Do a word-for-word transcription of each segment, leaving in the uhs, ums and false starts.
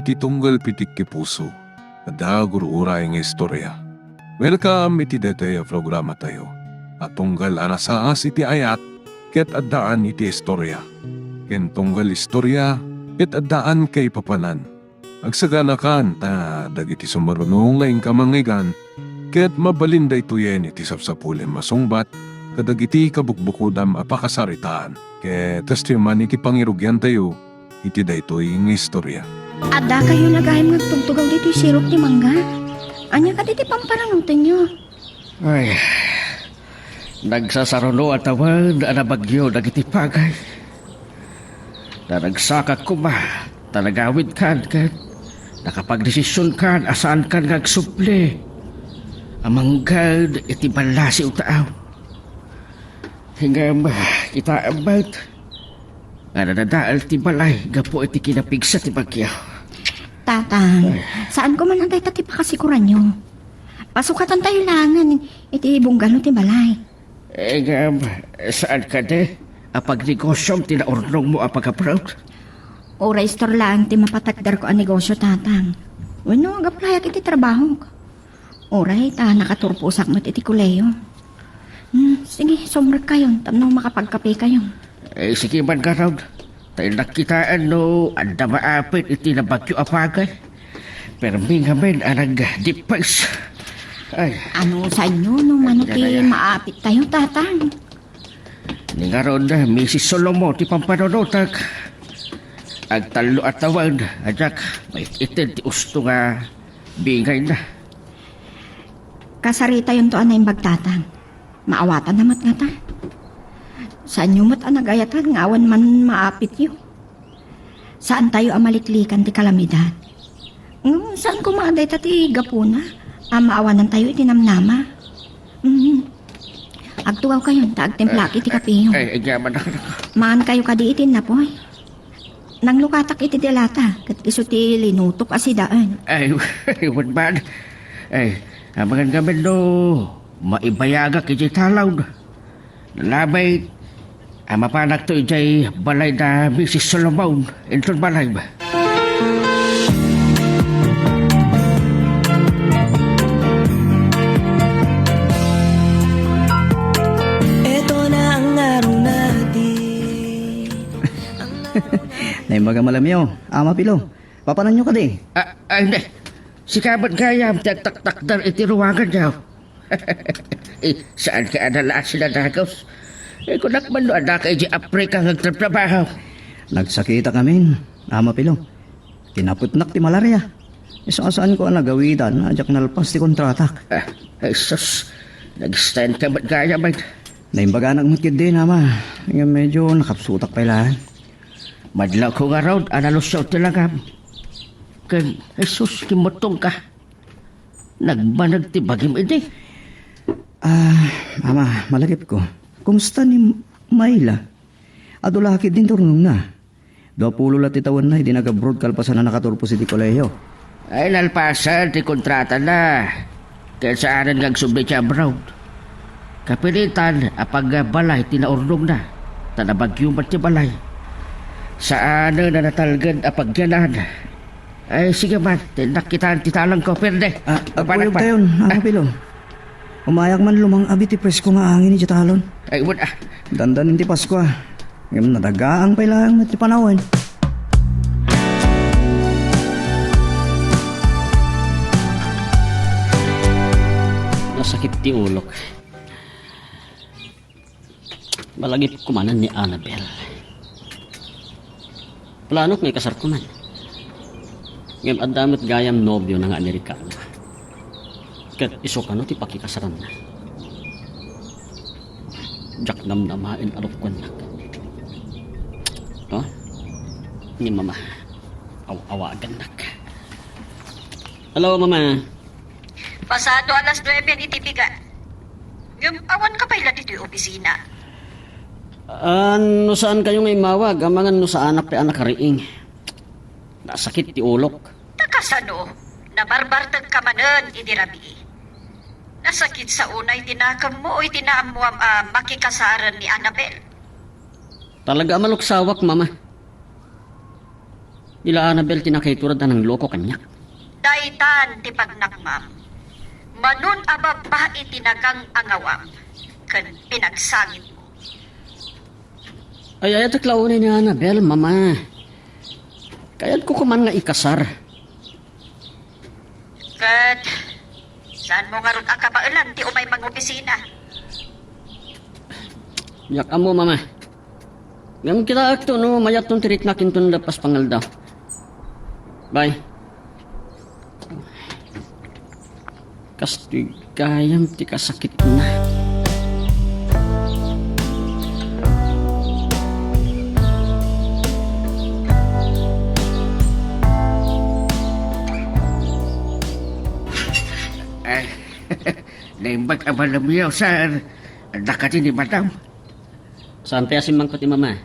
Ti tunggal pitik ti puso, adda gur-uray nga istorya. Welcome iti daytoy a programatayo a tunggal a nasaas iti ayat ket addaan iti istorya, ken tunggal istorya ket addaan kaipapanan. Agsaganakan ta dagiti sumaruno nga inka mangngeggan ket mabalin daytoyen iti sapsapulim a sungbat kadagiti kabukbukodam a pakasaritaan. Ket kastoy man iti pangirugiantayo iti daytoy nga istorya. Addakayo gayam nga agtugtugaw ditoy sirok ti mangga. Ania kadi ti pampanunotenyo? Ay, nagsasaruno a tawen a nabagyo dagiti pagay. Naragsakak koma ta nagawidkan ket nakapagdesisionkan a saankan nga agsubli a mangged iti ballasiw taaw. Ngem kitaem met nga nadadael ti balay gapu iti kinapigsa ti bagyo. Tatang, ay, saan koma dayta ti pakasikuranyo. Pasukatantayo laengen iti bungalo ti balay. Eh, ngem, saan kadi a pagnegosiom ti naurnongmo a pag-abroad? Uray store laeng ti mapatakderko a negosio, Tatang. Wenno, agapplayak iti trabahok. Uray ta nakaturposak met iti kolehiyo. Hmm, sige, sumrekkayon tapno makapagkapekayon. Eh, sige man ngarud. Ta innak kitaen no adda maapit iti nabagyo a pagay. Permi ngamin a nagdipes. Ay. Ano sanyo no mano ti, ay, ay, ay, maapittayo, Tatang? Ni ngarud, Misis Solomon, ti pampanunotek. Agtallo a tawen a diak maited ti usto nga bingayna. Kasaritayonto a naimbag, Tatang. Maawatanna met ngata. Saanyo met a nagayatan nga awan man maapityo. Saantayo a maliklikan ti kalamidad. Ngem saan koma a dayta ti gapuna a maawanantayo iti namnama. Mhm. Agtugawkayon ta agtimplaak iti kapeyo. Ay, ay, yaman. Mangankayo kadi iti innapoy. Nanglukatak iti delata, ket isu ti linutok a sidaen. Ay, wen man. Ay, amangan ngamin no maibayagak iti talaw. Labay, a mapanakto idiay balay da Misis Solomon, inton balay. Eto na ang araw natin. Naimbag a malamyo, Ama Pilo. Papananyo kadi? Ah, ah, hindi. Sika met gayam ti agtaktakder iti ruanganyo. Eh, saanka a nalaas a nadagus? Eh, kunak man no addaka idiay Africa nga agtratrabaho. Nagsakitak ngamin, Ama Pilo. Kinaputnak ti malaria. Isu a saanko a nagawidan a diak nalpas ti kontratak. Ah, Jesus. Nag-stand ka met gayam, ay. Naimbaganak met ketdin, Ama. Ngem medyo nakapsutak pay laeng. Madlawko ngarud a nalusiaw ti langam. Ken, Jesus, kimmuttongka. Nagbanag ti bagim idi. Ah, Ama, malagipko. Kumusta ni Mayla? Adu la ketdin ti urnongna. Duapulo la ti tawenna idi nag-abroad kalpasan a nakaturpos iti kolehiyo. Ay, nalpasen ti kontratana. Ket saanen nga agsubli ti abroad. Kapilitan a pagbalay ti naurnongna, ta nabagyo met ti balay. Saanen a natalged a pagyanan. Ay, sige man, tindak kitan ti talangko, perde. Ah, agkuyogtayon, Ama Pilo. Umayak man lumang-ab iti presko nga angin iti talon. Ay, wen, ah. Dandanin ti Pasko, ah. Ngem nadagaang pay laeng met ti panawen. Nasakit ti ulok. Malagipko manen ni Annabel. Planok nga ikasarko man. Ngem adda met gayam nobiona nga Amerikano. Ket isu kano ti pakikasaranna. Diak namnamaen a rukkuannak. No? Ni Mama, aw-awagannak. Hello, Mama. Pasado alas nuebe iti bigat. Ngem awanka pay la ditoy opisina. Ah, no saankayo nga immawag, amangan no saanak pay a nakariing. Nasakit ti ulok. Ta kasano? Nabarbartegka manen idi rabii. Nasakit sa unay ti nakemmo o iti naammoam a makikasaren ni Annabel? Talaga a maluksawak, Mama. Ni la Annabel ti nakaiturod a nangloko kaniak. Daytan ti pagnakmam. Manon a babbai ti nagang-angawam ken pinagsangitmo. Ay-ayatek la unay ni Annabel, Mama. Kayatko koman nga ikasar. Ket saanmo ngarud a kabaelan ti umay mangopisina? Diak ammo, Mama. Ngem kitaekto no mayatton ti riknak inton lepas pangaldaw. Bye. Kastoy gayam ti kasakitna. Eh, naimbag a malamyaw, sir. Adda kadi ni Madam? Saan ti asimmangko ti Mama?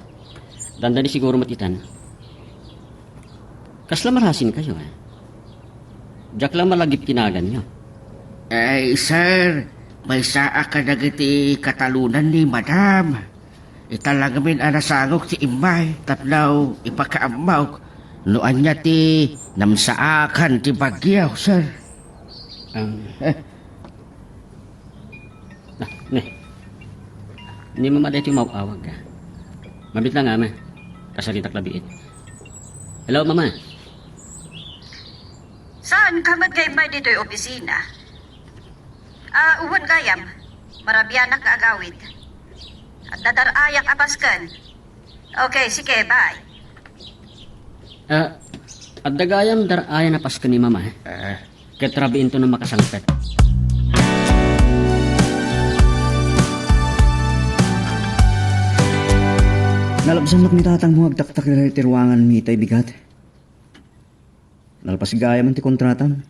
Dandani siguro met itan. Kasla marasinkayo, eh? Diak la malagip ti naganyo. Ay, sir, maysaak kadagiti katalonan ni Madam. Ita la ngamin a nasangok ti immay tapno ipakaammok no ania ti namsaakan ti bagyo, sir. Um, Ah, ne. Ni Mama daytoy maawag. Mabit lang, Ama. Kasaritak labiit. Hello, Mama. Saanka met nga immay ditoy opisina? Ah, wen gayam. Marabianak nga agawid. Adda dar-ayak a pasken. Okay, sige, bye. Ah, adda gayam dar-ayan a pasken ni Mama, eh. Ah. Ket rabiinto no makasangpet. Nalabsannak ni tatangmo agtaktakder iti ruanganmi itay bigat. Nalpas gayam ti kontratam.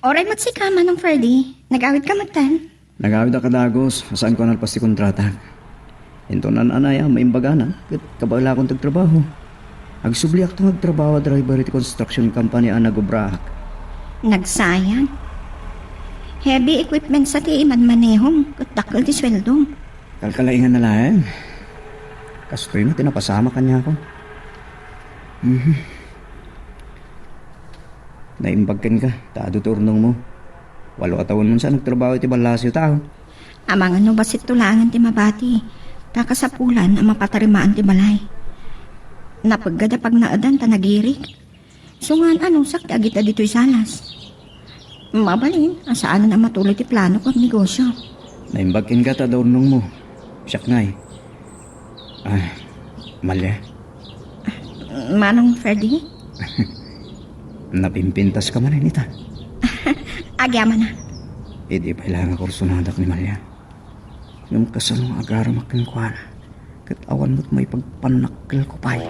Oray met sika, Manong Ferdy. Nagawidka metten. Nagawid a kadagus, saanko a nalpas ti kontratak. Inton an-anay a maimbagana, ket kabaelakon ti agtrabaho. Agsubliakto nga agtrabaho a driver iti construction company a nagubraak. Nagsayang. Heavy equipments a ti imanmanehom, ket dakkel ti sueldom. Kalkalaingan na laeng. Kastoy met ti napasamak kaniako. Mhm. Naimbag kenka, ta adu ti urnongmo. Walo a tawen man sa nagtrabaho iti ballasiw tao. Amangan no bassit to laengen ti mabati, ta kasapulan a mapatarimaan ti balay. Napeggad a pagnaedan ta nagirik. Sungan anusak ti agita ditoy salas. Mabalin a saanen a matuloy ti plano ken negosyo. Naimbag kenka ta adu urnongmo. Siak ngay. Ah, Malia? Manong Ferdy? Napimpintaska manen ita. Agyamana. Idi pay la nga kursonadak ni Malia. Ngem kasano nga agaramak kenkuana? Ket awan met maipagpannakkelko pay.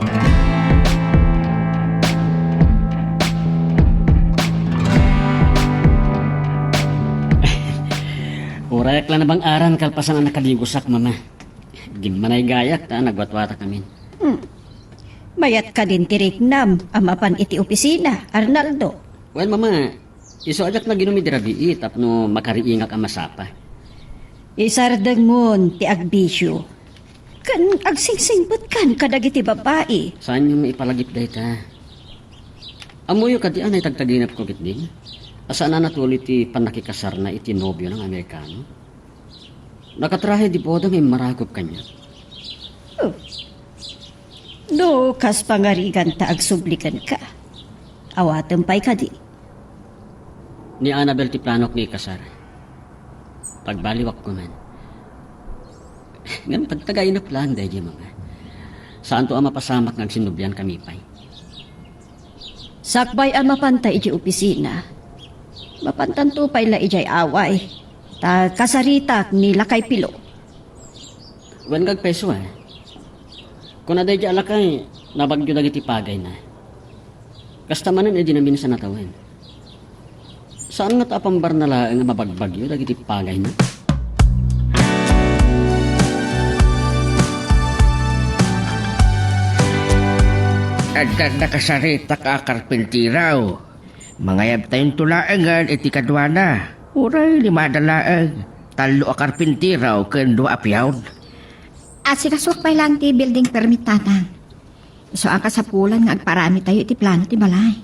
Urayak la nabang-aran kalpasan a nakadigosak, Mama. Gimmanay gayak ta nagwatwatak amin. Hmm. Mayat kadin ti riknam a mapan iti opisina, Arnaldo. Wen, Mama, isu a diak naginum idi rabii tapno makariingak a masapa. Isardengmon ti agbisio. Ken agsingsingpetkan kadagiti babbai. Saanyo nga ipalagip dayta. Ammoyo kadi a naitagtaginepko ketdi? A saan a natuloy ti pannakikasarna iti nobiona nga Amerikano? Nakatrahe di boda nga immaragop kaniak. Oh. No, kas pangariganta agsubli kenka. Awatem pay kadi. Ni Annabel ti planok nga ikasar. Pagbaliwakko man. Ngem tagtagainep laeng daydiay, Mama. Saanto a mapasamak nga agsinnubliankami pay. Sakbay a mapanta idiay opisina, mapantanto pay la idiay away, ta kasaritak ni Lakay Pilo. Wen, agpayso, eh. Kuna daydiay a lakay, nabagyo dagiti pagayna. Kasta manen idi naminsan a tawen. Saan ngata a pambarna laeng a mabagbagyo dagiti pagayna? Adda nakasaritak a karpintero. Mangayabtayonto laengen iti kaduana. Uray limada laeng, tallo a karpintero ken dua a peon. Asikasuak pay laeng ti building permit, Tatang. Isu a kasapulan nga agparamitayo iti plano ti balay.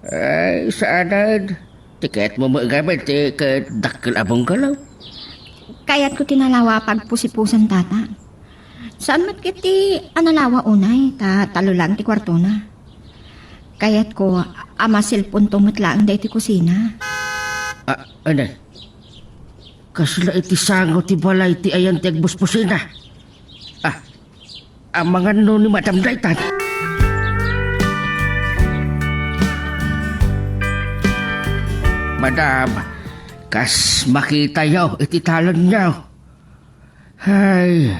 Ay, saanen. Ti kayatmo met ngamin ti ket dakkel a bungalow. Kayatko ti nalawa a pagpusipusan, Tata. Saan met ket ti a nalawa unay, ta talo laeng ti kuartona. Kayatko a masilponto met laeng daytoy kusina. Ah, anay? Kasla iti sango ti balay ti ayan ti agbusbusina? Ah, amangan no ni Madam daytan? Madam, kas makitayo iti talonyo. Ay,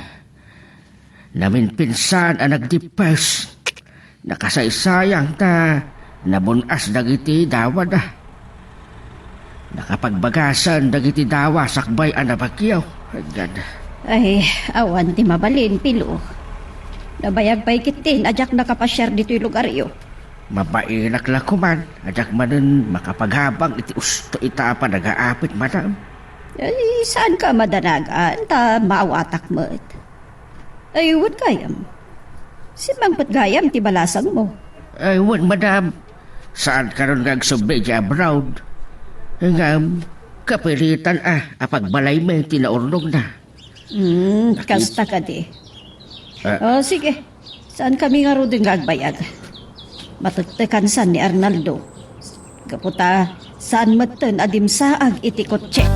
naminpinsan a nagdippes. Nakasaysayang ta nabun-as dagiti dawada. Nakapagbagasen dagiti dawa sakbay a nabagyo. Ay, awan ti mabalin, Pilo. Nabayag pay ketdin a diak nakapasiar ditoy lugaryo. Mabainak la koman a diak manen makapagabang iti usto ita a panagaapit, madam. Ay, saanka a madanagan, ta maawatak met. Ay, wen gayam. Simmangpet gayam ti balasangmo. Ay, wen, madam. Saan karon nga agsubli idiay abroad. Ngem, kapilitan a, a pagbalaymi ti naurnongna. Hmm, kasta kadi. Ah. O, sige. Saankami ngaruden nga agbayag. Matektekansan ni Arnaldo. Gapu ta, saan metten a dimsaag iti kotse.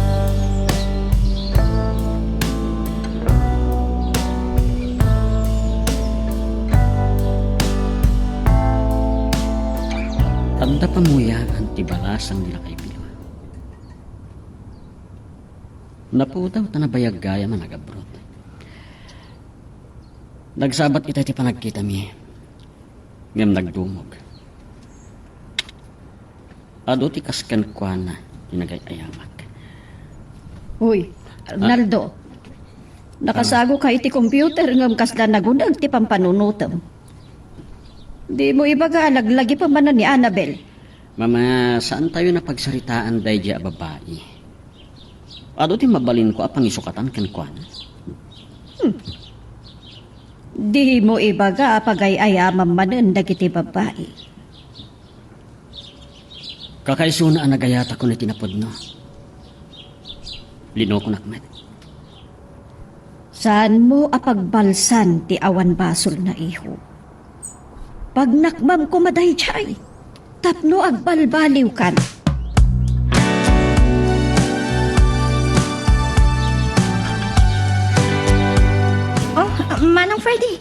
Adda pamuyaan ti balasang ni Lakay Pilo. Napudaw ta nabayag gayam a nagabrot. Nagsabat itay ti panagkitami, ngem nagdumog. Adu ti kas kenkuana ti nagay-ayamak. Uy, ah, Arnaldo, nakasagok iti computer ngem kasla naguneg ti pampanunotem. Dimo ibaga a laglagipen manen ni Annabel. Mama, saantayo a pagsaritaan daydiay a babai. Adu ti mabalinko a pangisukatan kenkuana. Hmm. Dimo ibaga a pagay-ayamam manen dagiti babai. Kakaisuna a nagayatakon iti napudno. Linokonak met. Saanmo a pagbalsan ti awan basolna, iho. Pagnakmam koma daydiay tapno agbalbaliwkan. Oh, Manong Freddy,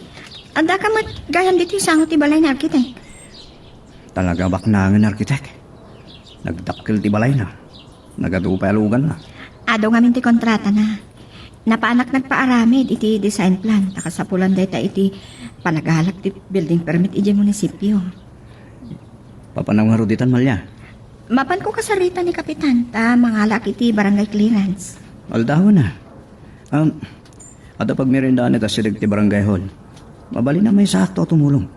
addaka met gayam ditoy sango ti balay ni Arkitek. Talaga baknangen, Arkitek. Nagdakkel ti balayna. Nagadu pay a luganna. Adu ngamin ti kontratana. Napanak nagpaaramid iti design plan, ta kasapulan dayta iti panagalak ti building permit idiay munisipio. Papanaw ngarud ditan, Malia? Mapanko kasarita ni Kapitan, ta mangalak iti barangay clearance. Aldawen a. Um, adda pagmeriendaan ita sideg ti barangay hall. Mabalin a maysaakto a tumulong.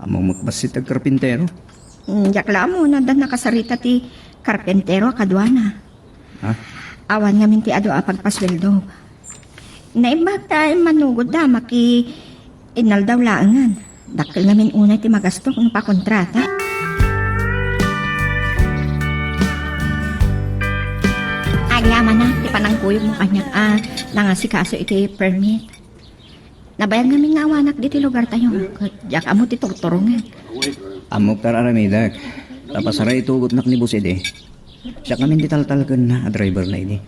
Ammom met bassit ti agkarpintero? Mm, diak la ammo no adda nakasarita ti karpintero a kaduana. Ha? Awan ngamin ti adu a pagpasueldo. Naimbag ta immanugodda maki innaldaw laengen. Dakkel ngamin unay ti magastok no pakontrata. Agyamanak ti panangkuyogmo kaniak a nangasikaso iti permit. Nabayag ngamin nga awanak ditoy lugartayo, ket diak ammo ti turturongen. Ammok ta ar-aramidek. Ta pasaray itugotnak ni Boss Eddie. Siak ngamin ti taltalkenna a driverna idi.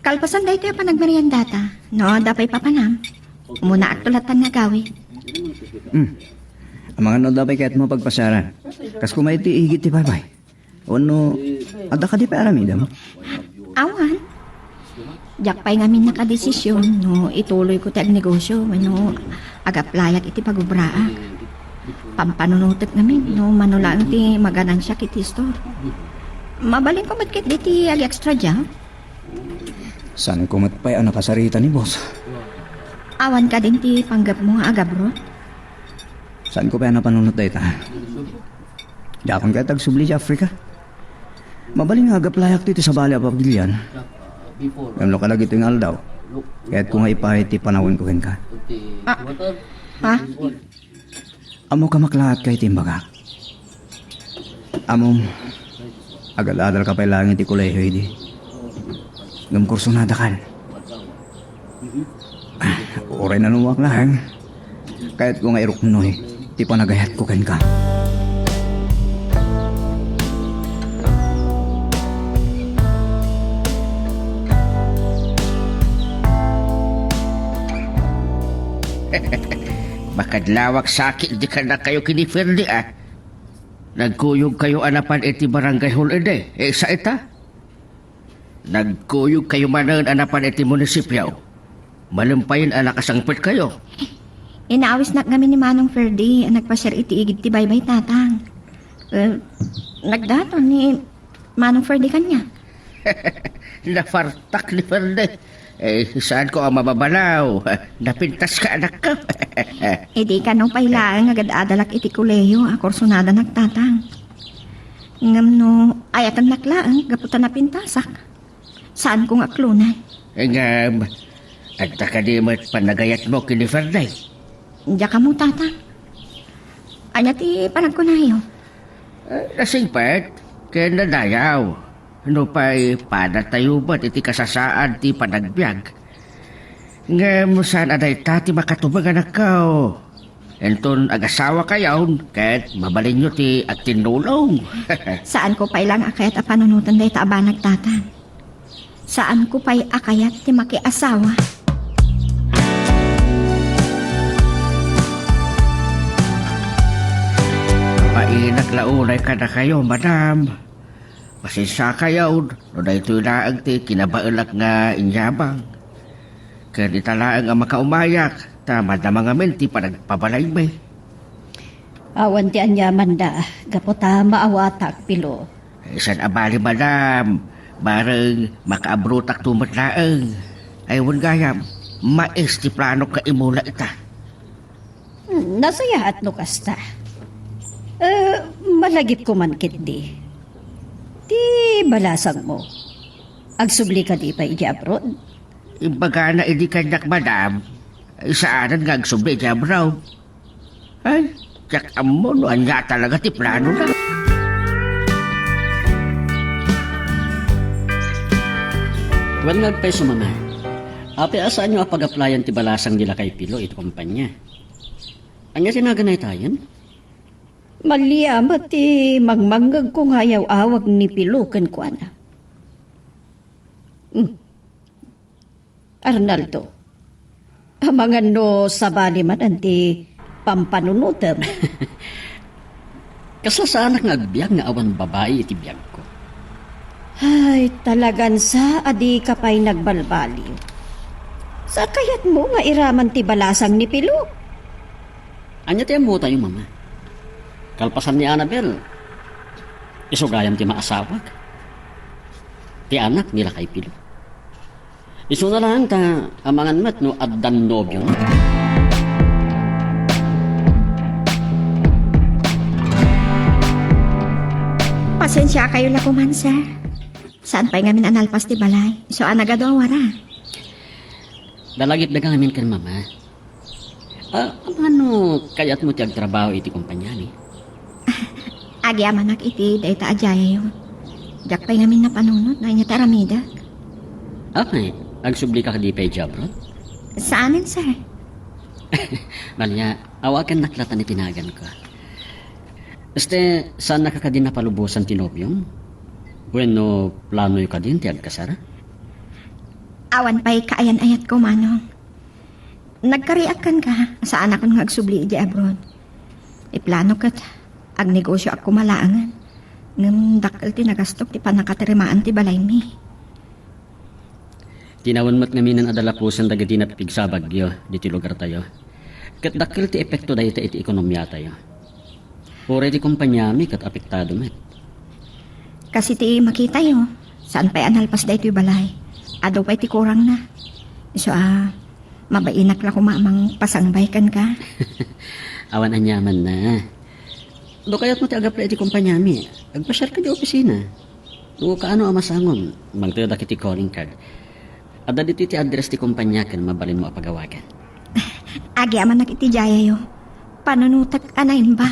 Kalpasan daytoy a panagmeriendata, no adda pay papanam, umunaakto latta nga agawid. Hmm. Amangan no adda pay kayatmo a pagpasiaran. Kas koma iti igid ti baybay. Wenno, adda kadi pay aramidem? Awan. Diak pay ngamin nakadesisyon no ituloyko ti agnegosyo wenno agaplayak iti pagubraak. Pampanunotek ngamin no mano laeng ti maganansiak iti store. Mabalinko met ketdi ti ag-extra job. Saanko met pay a nakasarita ni boss. Awan kadin ti panggepmo nga agabrot? Saanko pay a napanunot dayta? Diakon kayat agsubli idiay Africa. Mabalin nga agaplayak ti, ti sabali a pabilian. Ngem no kadagitoy nga aldaw, kayatko nga ipaay ti panawenko kenka. Ah, ha? Ammok a maklaat ka iti imbagak. Ammom, agad-adal ka pay laeng iti kolehio idi. Ngem kursunada kan. Ah, uray nanuak laeng. Kayatko nga iruknoy ti panagayatko kenka. Makadlawak sakit di kadakayo ken ni Ferdi, ah. Nagkuyogkayo a napan iti barangay hall idi, eh, sa ita? Nagkuyogkayo manen a napan iti munisipio. Malempayen a nakasangpetkayo. Inaawisnak ngamin ni Manong Ferdi a nagpasiar iti igid ti baybay, Tatang. Eh, nagdaton ni Manong Ferdi kaniak. Nafartak ni Ferdi. Eh, saanko a mababalaw. Napintaska, anakko. Idi kano pay laeng agad-adalak iti kolehio a kursunadanak, Tatang. Ngem no ayatennak laeng gapu ta napintasak, saanko nga aklonan. Ngem, adda kadi met panagayatmo ken ni Ferdi? Diak ammo, Tatang. Ania ti panagkunayo? Eh, nasingpet ken nadayaw. Nupay padatayo met iti kasasaad ti panagbiag. Ngem saan a dayta ti makatumeng, anakko. Inton agasawakayon, ket mabalinyo ti agtinnulong. Saanko pay laeng a kayat a panunoten dayta a banag, Tatang. Saanko pay a kayat ti makiasawa. Painak la unay kadakayo, madam. Pasensiakayon no daytoy laeng ti kinabaelak nga inyabang. Ken ita laeng a makaumayak, ta madama ngamin ti panagpabalaymi. Awan ti aniamanna, gapu ta maawatak, Pilo. Ay, saan a bali, madam. Bareng makaabrotakto met laeng. Ay, wen gayam, mais ti planok nga imula ita. Hmm, nasayaat no kasta. Eh, malagipko man ketdi. Ti balasangmo, agsubli kadi pay idiay abroad? Imbagana idi kaniak, madam, saanen nga agsubli idiay abroad. Ay, diak ammo no ania talaga ti planona. Wen nga agpayso, mama. Apay a saanyo a pagaplayan ti balasang ni lakay Pilo iti kompania? Ania ti naganna itayen? Malliama ti mangmangngegko nga ayaw-awag ni Pilo kenkuana. Hmm. Arnaldo, amangan no sabali manen ti pampanunotem. Kasla saanak nga agbiag nga awan babai iti biagko. Ay, talagan sa a dika pay nagbalbaliw. Sa kayatmo nga iraman ti balasang ni Pilo? Ania ti ammotayo, Mama? Kalpasan ni Annabel, isu gayam ti maasawak. Ti anak ni lakay Pilo. Isuna laeng ta amangan met no addan nobio. Pasensiakayo la koman, sir. Saan pay ngamin a nalpas ti balay? Isu a nagadu a wara. Dalagipda ngamin ken Mama. Ah, amangan no kayatmo ti agtrabaho iti kompaniami? Agyamanak iti dayta a diayayo. Diak pay ngamin napanunot no ania ti aramidek. Apay, agsublika kadi pay idiay abroad? Saanen, sir. Malia, awagannak latta ti naganko. Este, saannaka kadi napalubosan ti nobiom? Wenno planoyo kadin ti agkasar? Awan pay kaayan-ayatko, Manong. Nagkariak kenka, saanakon nga agsubli idiay abroad. Ti plano ket, agnegosioak koma laengen. Ngem dakkel ti nagastok ti pannakatirimaan ti balaymi. Tinawen met ngaminen a dalapusen dagiti napipigsa a bagyo ditoy lugartayo. Ket dakkel ti epekto dayta iti ekonomiatayo. Uray ti kompaniami ket apektado met. Kas iti makitayo, saan pay a nalpas daytoy balay. Adu pay ti kurangna. Isu a, mabainak la koma a mangpasangbay kenka. Awan aniamanna. No kayatmo ti agapla iti kompaniami, agpasiarka idiay opisina. No kaano a masangom, mangtedak iti calling card. Adda ditoy ti address ti kompania ken mabalinmo a pagawagan. Agyamanak iti diayayo. Panunotek a naimbag.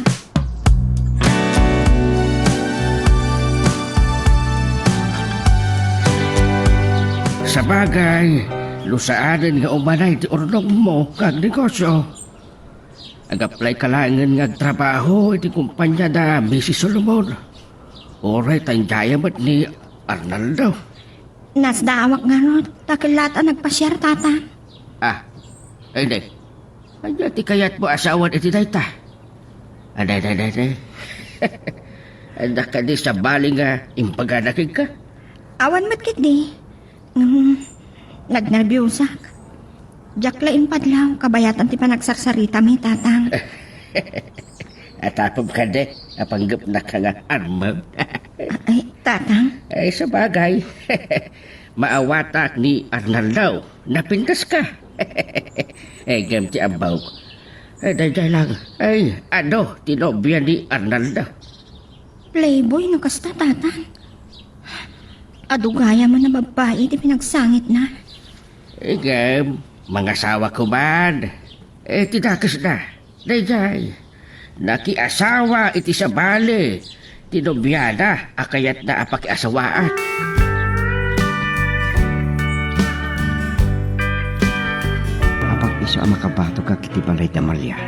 Sabagay, no saanen nga umanay ti urnongmo nga agnegosio, agaplayka laengen nga agtrabaho iti kompania da Misis Solomon. Uray ta idiay met ni Arnaldo. Nasdaawak ngarud, ta kellaat a nagpasiar, Tatang. Ah, ay, nay. Ania ti kayatmo a sawen iti dayta? Aday, aday, aday, aday. Adda kadi sabali nga imbagana kenka? Awan met ketdi. Ngem, nagnerbiosak. Diak la impadlaw kabayatan ti panagsarsaritami, Tatang. Atapem kadi a panggepnak nga armem. Ay, Tatang? Ay, sabagay. Maawatak ni Arnaldo. Napintas ka. Eh, ngem ti ammok. Eh, daydiay lang. Ay, adu ti nobia ni Arnaldo? Playboy no kasta, Tatang. Adu gayam a babbai ti pinagsangitna. Eh, ngem, mangasawa koma. Eh, ti dakesna. Daydiay, nakiasawa iti sabali ti nobiana a kayatna a pakiasawaan. Apag isu a makabatogak iti balay da Malia,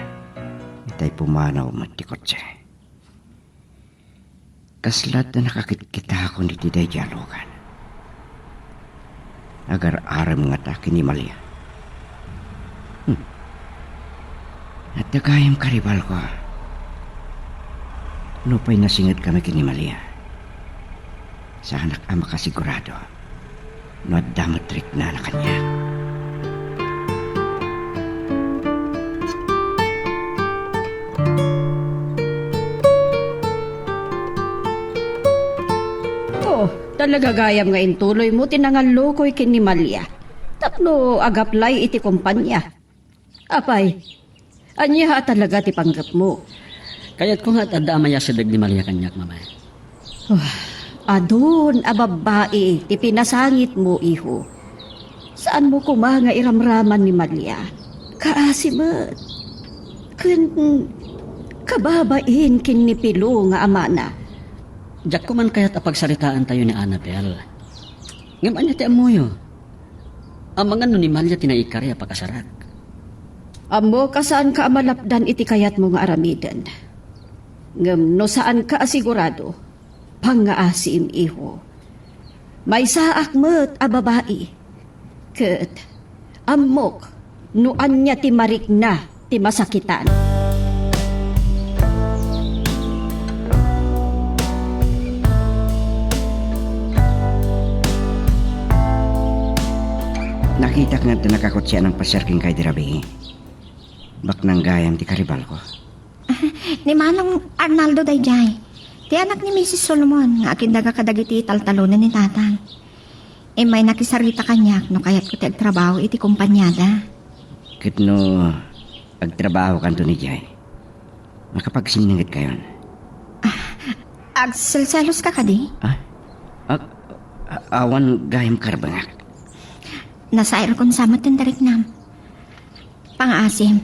itay pumanaw met ti kotse. Kasla adda nakakitkitakon iti daydiay a lugan. Agar-arem ngata ken ni Malia. Hmm. Adda gayam karibalko. Nupay nasingetkami ken ni Malia, saanak a makasigurado no adda met riknana kaniak. Oh, talaga gayam nga intuloymo ti nangallukoy ken ni Malia tapno agaplay iti kompania. Apay, ania a talaga ti panggepmo? Kayatko nga adda a mayasideg ni Malia kaniak, Mama. Ah, adun a babbai ti pinasangitmo, iho. Saanmo koma nga iramraman ni Malia? Kaasi met. Ken kababain ken ni Pilo nga amana. Diak koma kayat a pagsaritaantayo ni Annabel. Ngem ania ti ammoyo? Amangan no ni Malia ti naikari a pakasarak. Ammok a saanka a malapdan iti kayatmo nga aramiden. Ngem no saanka a sigurado, pangngaasim, iho. Maysaak met a babai. Ket ammok no ania ti marikna ti masakitan. Nakitak nga adda nakakotse a nangpasiar kenka idi rabii. Baknang gayam ti karibalko. Ni Manong Arnaldo daydiay. Ti anak ni Misis Solomon nga akindaga kadagiti taltalonen ni Tatang. Immay nakisarita kaniak no kayatko ti agtrabaho iti kompaniada. Ket no agtrabahokanto idiay, makapagsinningedkayon. Ah, agselseloska kadi? Ah? Ag-, a-, awan gayam karbengak. Nasairkon sa met ti riknam. Pangaasim,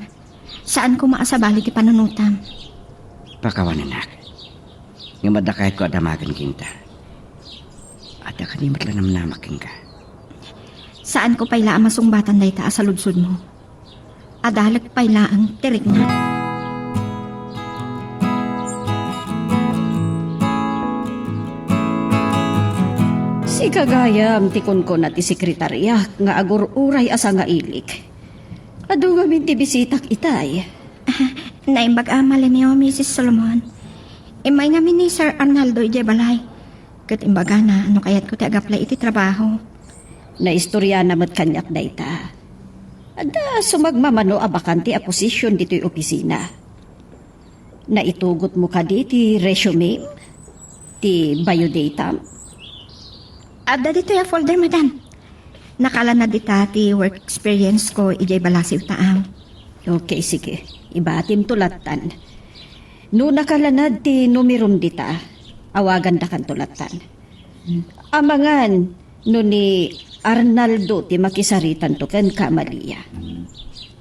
saan koma a sabali ti panunotam. Pakawanennak. Ngem adda kayatko a damagen kenka. Adda kadi met la namnamak kenka. Saanko pay la a masungbatan dayta a saludsodmo. Adalek pay laeng ti rikna. Sika gayam ti kunkuna ti sekretariak nga agur-uray a sangailik. Adu ngamin ti bisitak itay. Ah, naimbag a malineo, Misis Solomon. Immay ngamin ni Sir Arnaldo idiay balay. Ket imbagana no kayatko ti agaplay iti trabaho. Naistoriana met kaniak dayta. Adda sumagmamano a bakante a position ditoy opisina. Naitugotmo kadi ti resume, ti biodatam? Adda ditoy a folder, madam. Nakalanad dita ti work experience ko idiay Balasiw Taang. Okay, sige. Ibatimto lattan. No nakalanad ti numerom dita, awagandakanto lattan. Amangan no ni Arnaldo ti makisaritanto ken Kamalia.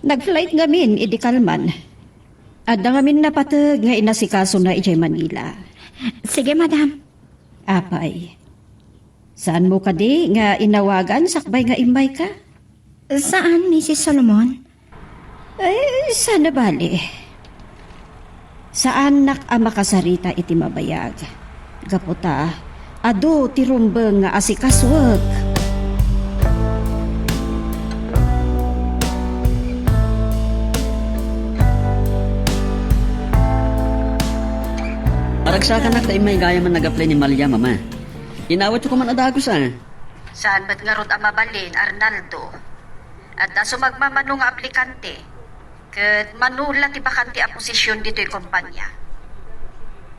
Nag-flight ngamin idi kalman. Adda ngamin napateg nga inasikasona idiay Manila. Sige, madam. Apay, saanmo kadi nga inawagan sakbay nga immayka? Saan, Misis Solomon. Ay, saan a bale. Saannak a makasarita iti mabayag. Gapu ta, adu ti rumbeng nga asikasuek. Aragsakanak ta immay gayam a nag-apply ni Malia, Mama. Inawatyo koma a dagus, a. Saan met ngarud a mabalin, Arnaldo? Adda sumagmamano nga aplikante, ket mano la ti bakante a posisyon ditoy kompanya.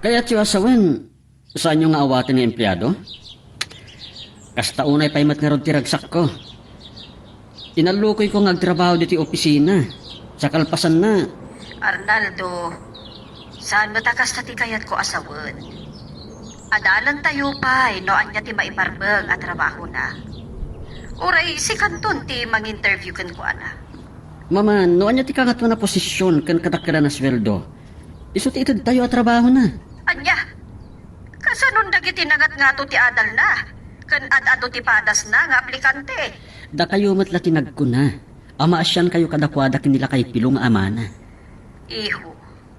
Kayatyo a sawen, saanyo nga awaten nga empleado? Kasta unay pay met ngarud ti ragsakko. Inallukoyko nga agtrabaho ditoy opisina. Sa kalpasanna. Arnaldo, saan met a kasta ti kayatko a sawen. Adalantayo pay no ania ti maiparbeng a trabahona. Uray sikanton ti manginterview kenkuana. Mama, no ania ti kangatoan a posisyon ken kadakkelan a sueldo, isu ti itedtayo a trabahona. Ania? Kasanon dagiti nangatngato ti adalna ken ad-adu ti padasna nga aplikante? Dakayo met la ti nagkuna a maasiankayo kadakuada ken ni Lakay Pilo nga amana. Iho,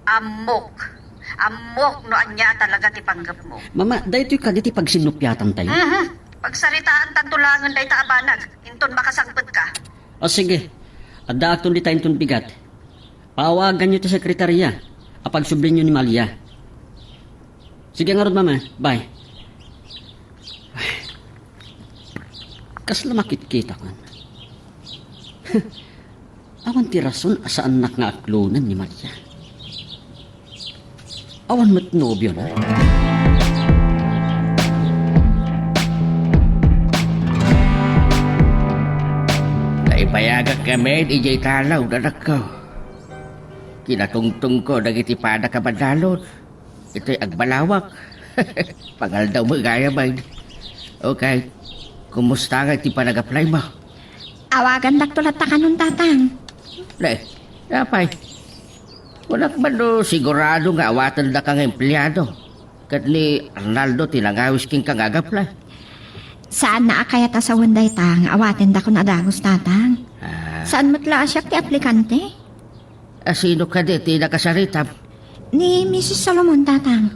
ammok. Ammok no ania a talaga ti panggepmo. Mama, daytoy kadi ti pagsinnupiatantayo? Mhm. Pagsaritaantanto laengen dayta a banag, inton makasangpetka. O sige, addaakton dita inton bigat. Paawaganyo ti sekretaria a pagsublienyo ni Malia. Sige ngarud, Mama. Bye. Kasla makitkitak man. Awan ti rason a saannak nga aklonen ni Malia. Awan met nobiona. Naibayagak ngamin idiay talaw, anakko. Kinatungtongko dagiti padak a madalon. Itoy agbalawak. Pangaldaw met gayam. Okay. Kumusta ngay ti panag-apply mo? Awagandakto latta kanon, Tatang. Ne, apay. Kunak man no sigurado nga awatendaka nga empleado. Ket ni Arnaldo ti nangawis kenka nga ag-apply. Saanna a kayat a sawen dayta nga awatendakon a dagus, Tatang. Ah. Saan met la a siak ti aplikante? A sino kadi ti nakasaritam? Ni Misis Solomon, Tatang.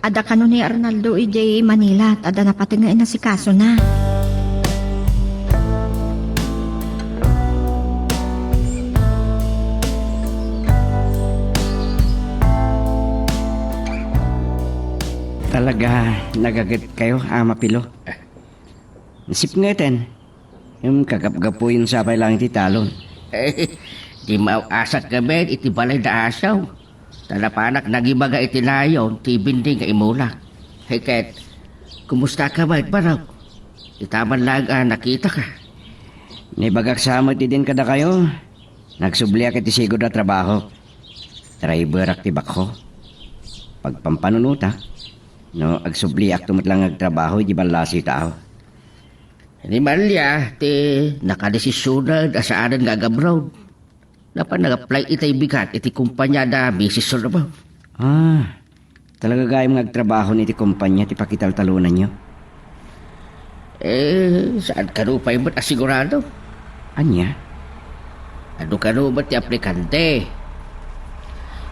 Adda kano ni Arnaldo idiay Manila, ta adda napateg nga inasikasona. Talaga, nagagetkayo, Ama Pilo. Sipngeten, ngem kagapgapuyon sa pay laeng ti talon. Di maaw-asak ngamin iti balay da Asaw. Ta napanak nangibaga iti nayon ti bindi nga imulak. Ket, kumusta ka met, barok? Ita man laeng a nakitaka. Naibagak sa met idin kadakayo, nagsubliak iti sigud a trabaho. Driverak ti backhoe. Pagpampanunotak, no agsubliakto met laeng nga agtrabaho iti ballasiw tao. Ni Malia ti nakadesisionen a saanen nga ag-abroad. Napan nag-apply itay bigat iti kompania da Misis Solomon. Ah, talaga gayam nga agtrabaho iti kompania ti pakitaltalonanyo? Eh, saan kano pay met a sigurado? Ania? Adu kano met ti aplikante?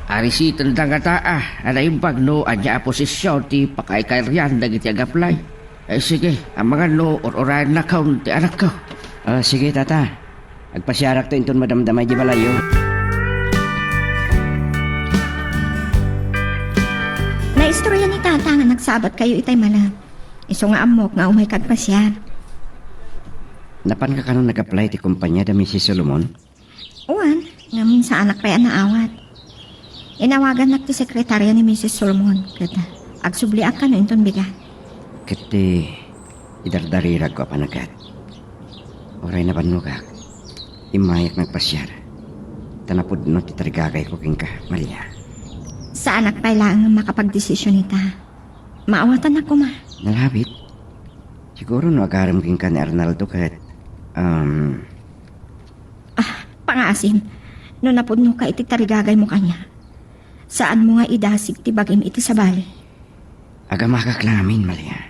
Arisitenda ngata a naimbag no ania a posisyon ti pakaikairian dagiti ag-apply. Eh, sige, amangan no ur-urayannakon ti anakko. Ah, sige, Tata. Agpasiarakto inton madamdama idiay balayyo. Naistorya ni Tata nga nagsabatkayo itay malem. Isu nga ammok nga umayka agpasiar. Napanka kano nag-apply ti kompania da Misis Solomon? Wen, ngem saanak pay a naawat. Inawagannak ti sekretaria ni Misis Solomon, ket agsubliak kano inton bigat. Ket ti idardariragko a panagat, uray nabannogak, immayak nagpasiar, ta napudno ti tarigagayko kenka, Maria. Saanak pay laeng a makapagdesisyon ita. Maawatannak koma. Nalabit. Siguro no agarem kenka ni Arnaldo ket, um, Ah, pangaasim. No napudnoka iti tarigagaymo kaniak, Saanmo nga idasig ti bagim iti sabali. Agamagak la ngamin, Malia.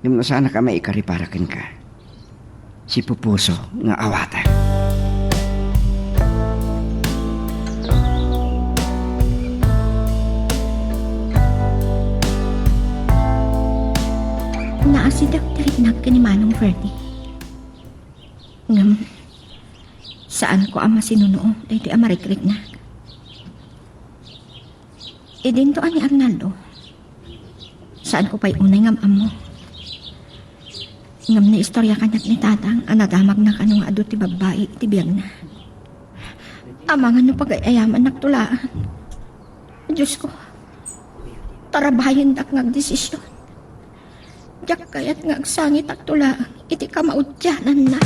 Ngem no saanak a maikaripara kenka, sipupuso nga awatek. Naasidek ti riknak ken ni Manong Ferdy. Ngem, saanko a masinunuo daytoy a marikriknak. Idinto a ni Arnaldo. Saanko pay unay nga am-ammo. Ngem naistorya kaniak ni Tatang a nadamagna kano nga adu ti babbai iti biagna. Amangan no pagay-ayamannak to laeng. Diosko, tarabayendak nga agdesisyon. Diak kayat nga agsangitak to laeng iti kamaudiananna.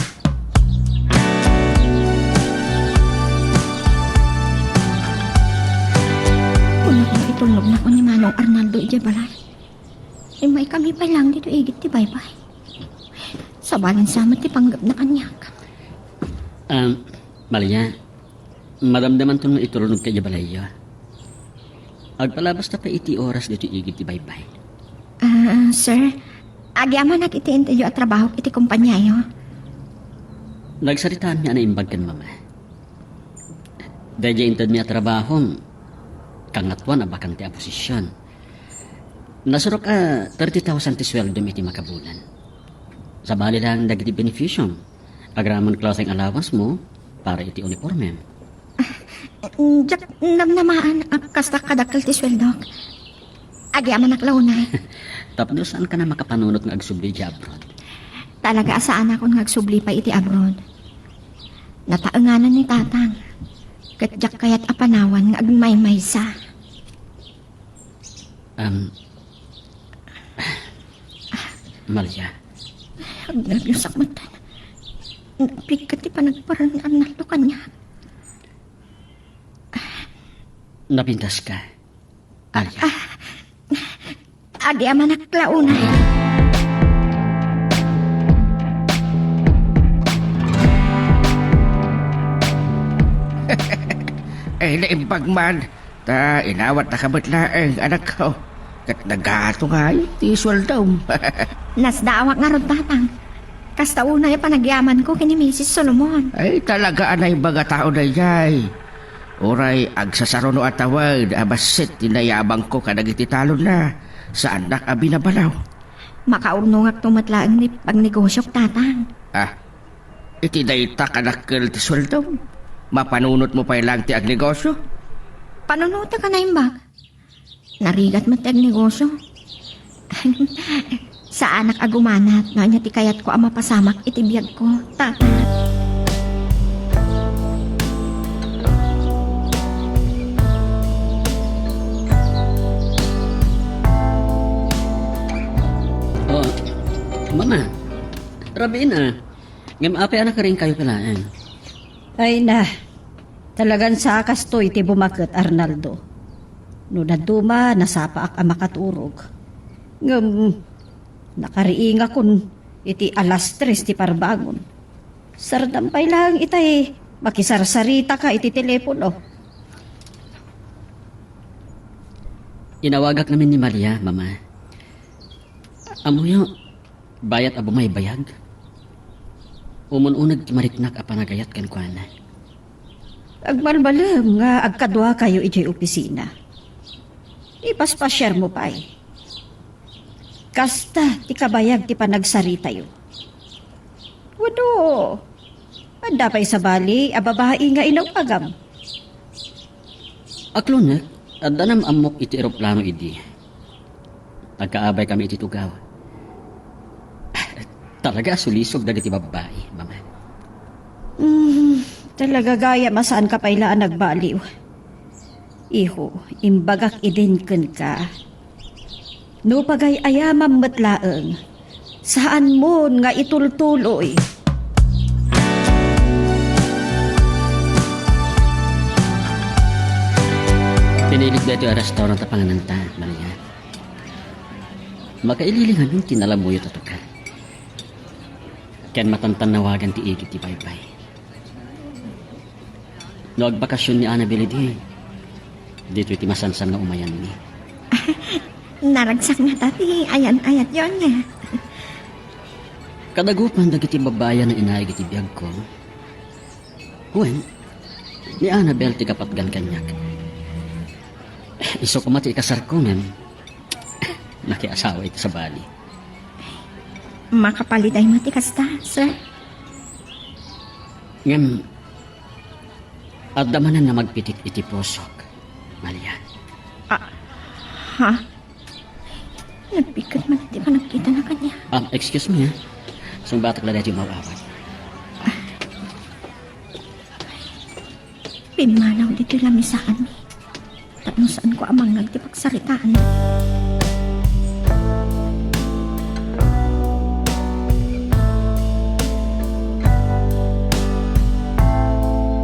Kunak nga itulnognak ni Manong Arnaldo idiay balay. Immaykami pay laeng ditoy igid ti baybay. Sabalin sa met ti panggepna kaniak. Um, Malia, madamdamanton nga itulnogka idiay balayyo. Agpalabasta pay iti oras ditoy igid ti baybay. Ah, sir, agyamanak iti intedyo a trabahok iti kompaniayo. Nagsaritaanmi a naimbag ken mama. Daydiay intedmi a trabahom, kangatoan a bakante a posision. Nasurok a thirty thousand ti sueldom iti makabulan. Sabali laeng dagiti beneficium, agraman klaseng allowance mo para iti uniformem. Diak namnamaan a kasta kadakkel ti sueldok. Agyamanak la unay. Tapno saanka a makapanunot nga agsubli idiay abroad? Talaga a saanakon nga agsubli pay iti abroad. Nataenganan ni Tatang. Ket diak kayat a panawan nga agmaymaysa. Um, Malia. Agnerbios ak met. Napigket ti panagparang ni Arnaldo kaniak. Napintaska, Alia. Ah, agyamanak la unay. Ay, naimbag man. Ta inawatnaka met laeng, anakko. Ket nagato ngay ti sueldom. Nasdaawak ngarud, Tatang. Kasta unay a panagyamanko ken ni Misis Solomon. Ay, talaga a naimbag a tao daydiay. Uray agsasaruno a tawed a bassit ti nayabangko kadagiti talonna. Saannak a binabalaw. Makaurnongakto met laeng ni pagnegosiok, Tatang. Ah, iti dayta kadakkel ti sueldom, mapanunotmo pay laeng ti agnegosio? Panunotek a naimbag. Narigat met ti agnegosio. Saanak a gumanat no ania ti kayatko a mapasamak iti biagko, Tatang. Oh, Mama, rabiin a. Ngem apay a nakarinkayo pay laeng? Ay na, talagan sa kastoy ti bumaket, Arnaldo. No dadduma, nasapaak a makaturog. Ngem, nakariingakon iti alas tres ti parbangon. Sardam pay laeng itay makisarsaritaka iti telepono. Inawagak ngamin ni Maria, Mama. Ammoyo, bayat a bumaybayag. Umun-uneg ti mariknak a panagayat kenkuana. Agbalbalem nga agkaduakayo idiay opisina. Ipaspasiarmo pay. Kasta ti kabayag ti panagsaritayo. Wenno, adda pay sabali a babai nga inawagam? Aklonek, adda nam-ammok iti eroplano idi. Agkaabaykami iti tugaw. Talaga a sulisog dagiti babbai, Mama. Mm, talaga gayam a saanka pay la a nagbaliw. Iho, imbagak idin kenka. No pagay-ayamam met laeng, saanmon nga itultuloy. Pinilik daytoy a restaurant a pangananta, Maria. Makaililing ngamin ti nalamuyo a tuka. Ken matantannawagan ti igid ti baybay. No agbakasion ni Annabel idi, Ditoy ti masansan nga umayanmi. Naragsak ngata ti ayan-ayatyo ania. Kadagupan dagiti babbai a nainaig iti biagko. Wen, ni Annabel ti kapatgan kaniak. Isu koma ti ikasarko ngem nakiasawa iti sabali. Makapaliday met ti kasta, sir. Ngem, adda manen nga magpitik iti pusok, Malia. Ah, ha? Nagbigat man ti panagkitana kaniak. Ah, excuse me, ha? Sungbatak la daytoy umaw-awat. Pimmanaw ditoy lamisaanmi. Tapno saanko a mangngeg ti pagsaritaan.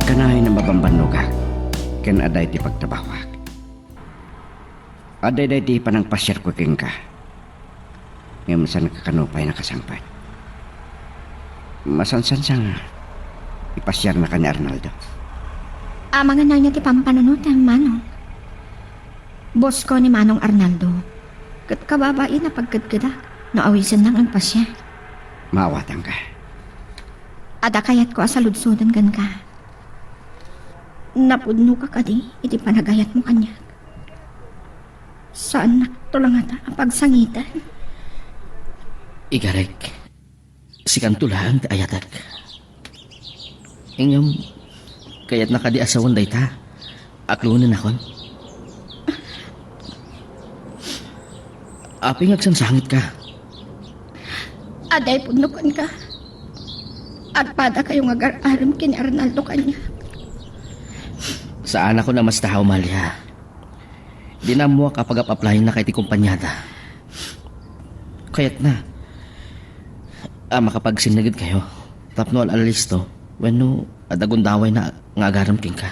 Kanay nga mabambannogak ken adda iti pagtrabawak. Adda daydi panangpasiarko kenka. Ngem saan ka kano pay nakasangpet. Masansansa nga ipasiarnaka ni Arnaldo. Amangan ania ti pampanunotem, Manong. Boss ko ni Manong Arnaldo. Ket kababain a pagkedkedak no awisenna nga agpasiar. Maawatanka. Adda kayatko a saludsoden kenka. Napudnoka kadi iti panagayatmo kaniak? Saannakto la ngata a pagsangiten. Igarek, sikanto laeng ti ayatek. Ngem, kayatna kadi a sawen dayta a klonennakon? Apay nga agsansangitka? Adda ipudno kenka. Agpadakayo nga agar-arem ken ni Arnaldo kaniak. Saanakon a mastao, Malia. Di na ammoak a pagap-applyennaka iti kompaniada. Kayatna a makapagsinnigedkayo tapno al-alisto wenno adda gundawayna nga agarem kenka.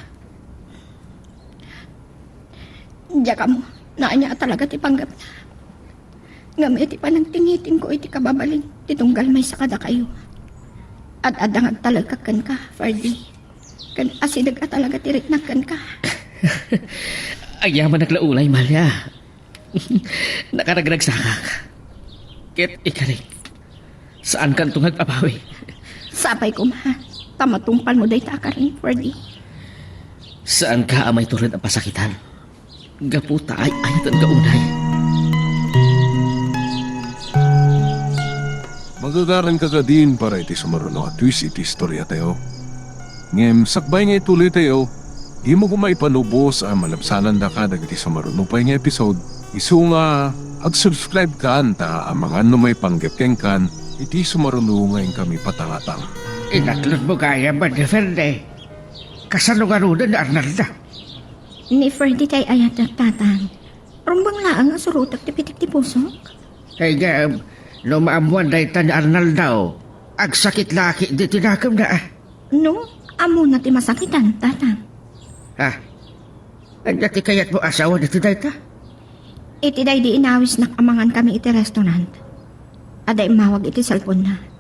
Diak ammo no ania a talaga ti panggepna. Ngem iti panangtingitingko iti kababalin ti tunggal maysa kadakayo, ad-adda nga agtalekak kenka, Ferdy. Ken asideg a talaga ti riknak kenka. Agyamanak la unay, Malia. Nakaragragsakak. Ket ikarik, saankanto nga agbabawi. Sapay koma, ta matungpalmo dayta a karin, Ferdy. Saanka a maitured a pasakitan gapu ta ay-ayatenka unay. Magagaranka kadin para iti sumaruno a twist iti istoriatayo. Ngem sakbay nga ituloytayo, dimo koma ipanubos a malabsanandaka dagiti sumaruno pay nga episode, isu nga ag-subscribe kan ta amangan no maipanggep kenkan iti sumaruno nga inkami patangatang. Inaklodmo gayam, Manong Ferde. Kasano ngaruden ni Arnaldo? Ni Ferdy ti ay-ayatek, Tatang. Rumbeng laeng a surotek ti pitik ti pusok. Ay, ngem, no maammoan dayta ni Arnaldo, agsakit la ketdi ti nakemna. No, ammona ti masakitan, Tatang. Ha? Ania ti kayatmo a sawen iti dayta? Iti daydi inawisnak a mangankami iti restaurant, adda immawag iti cellphone-na.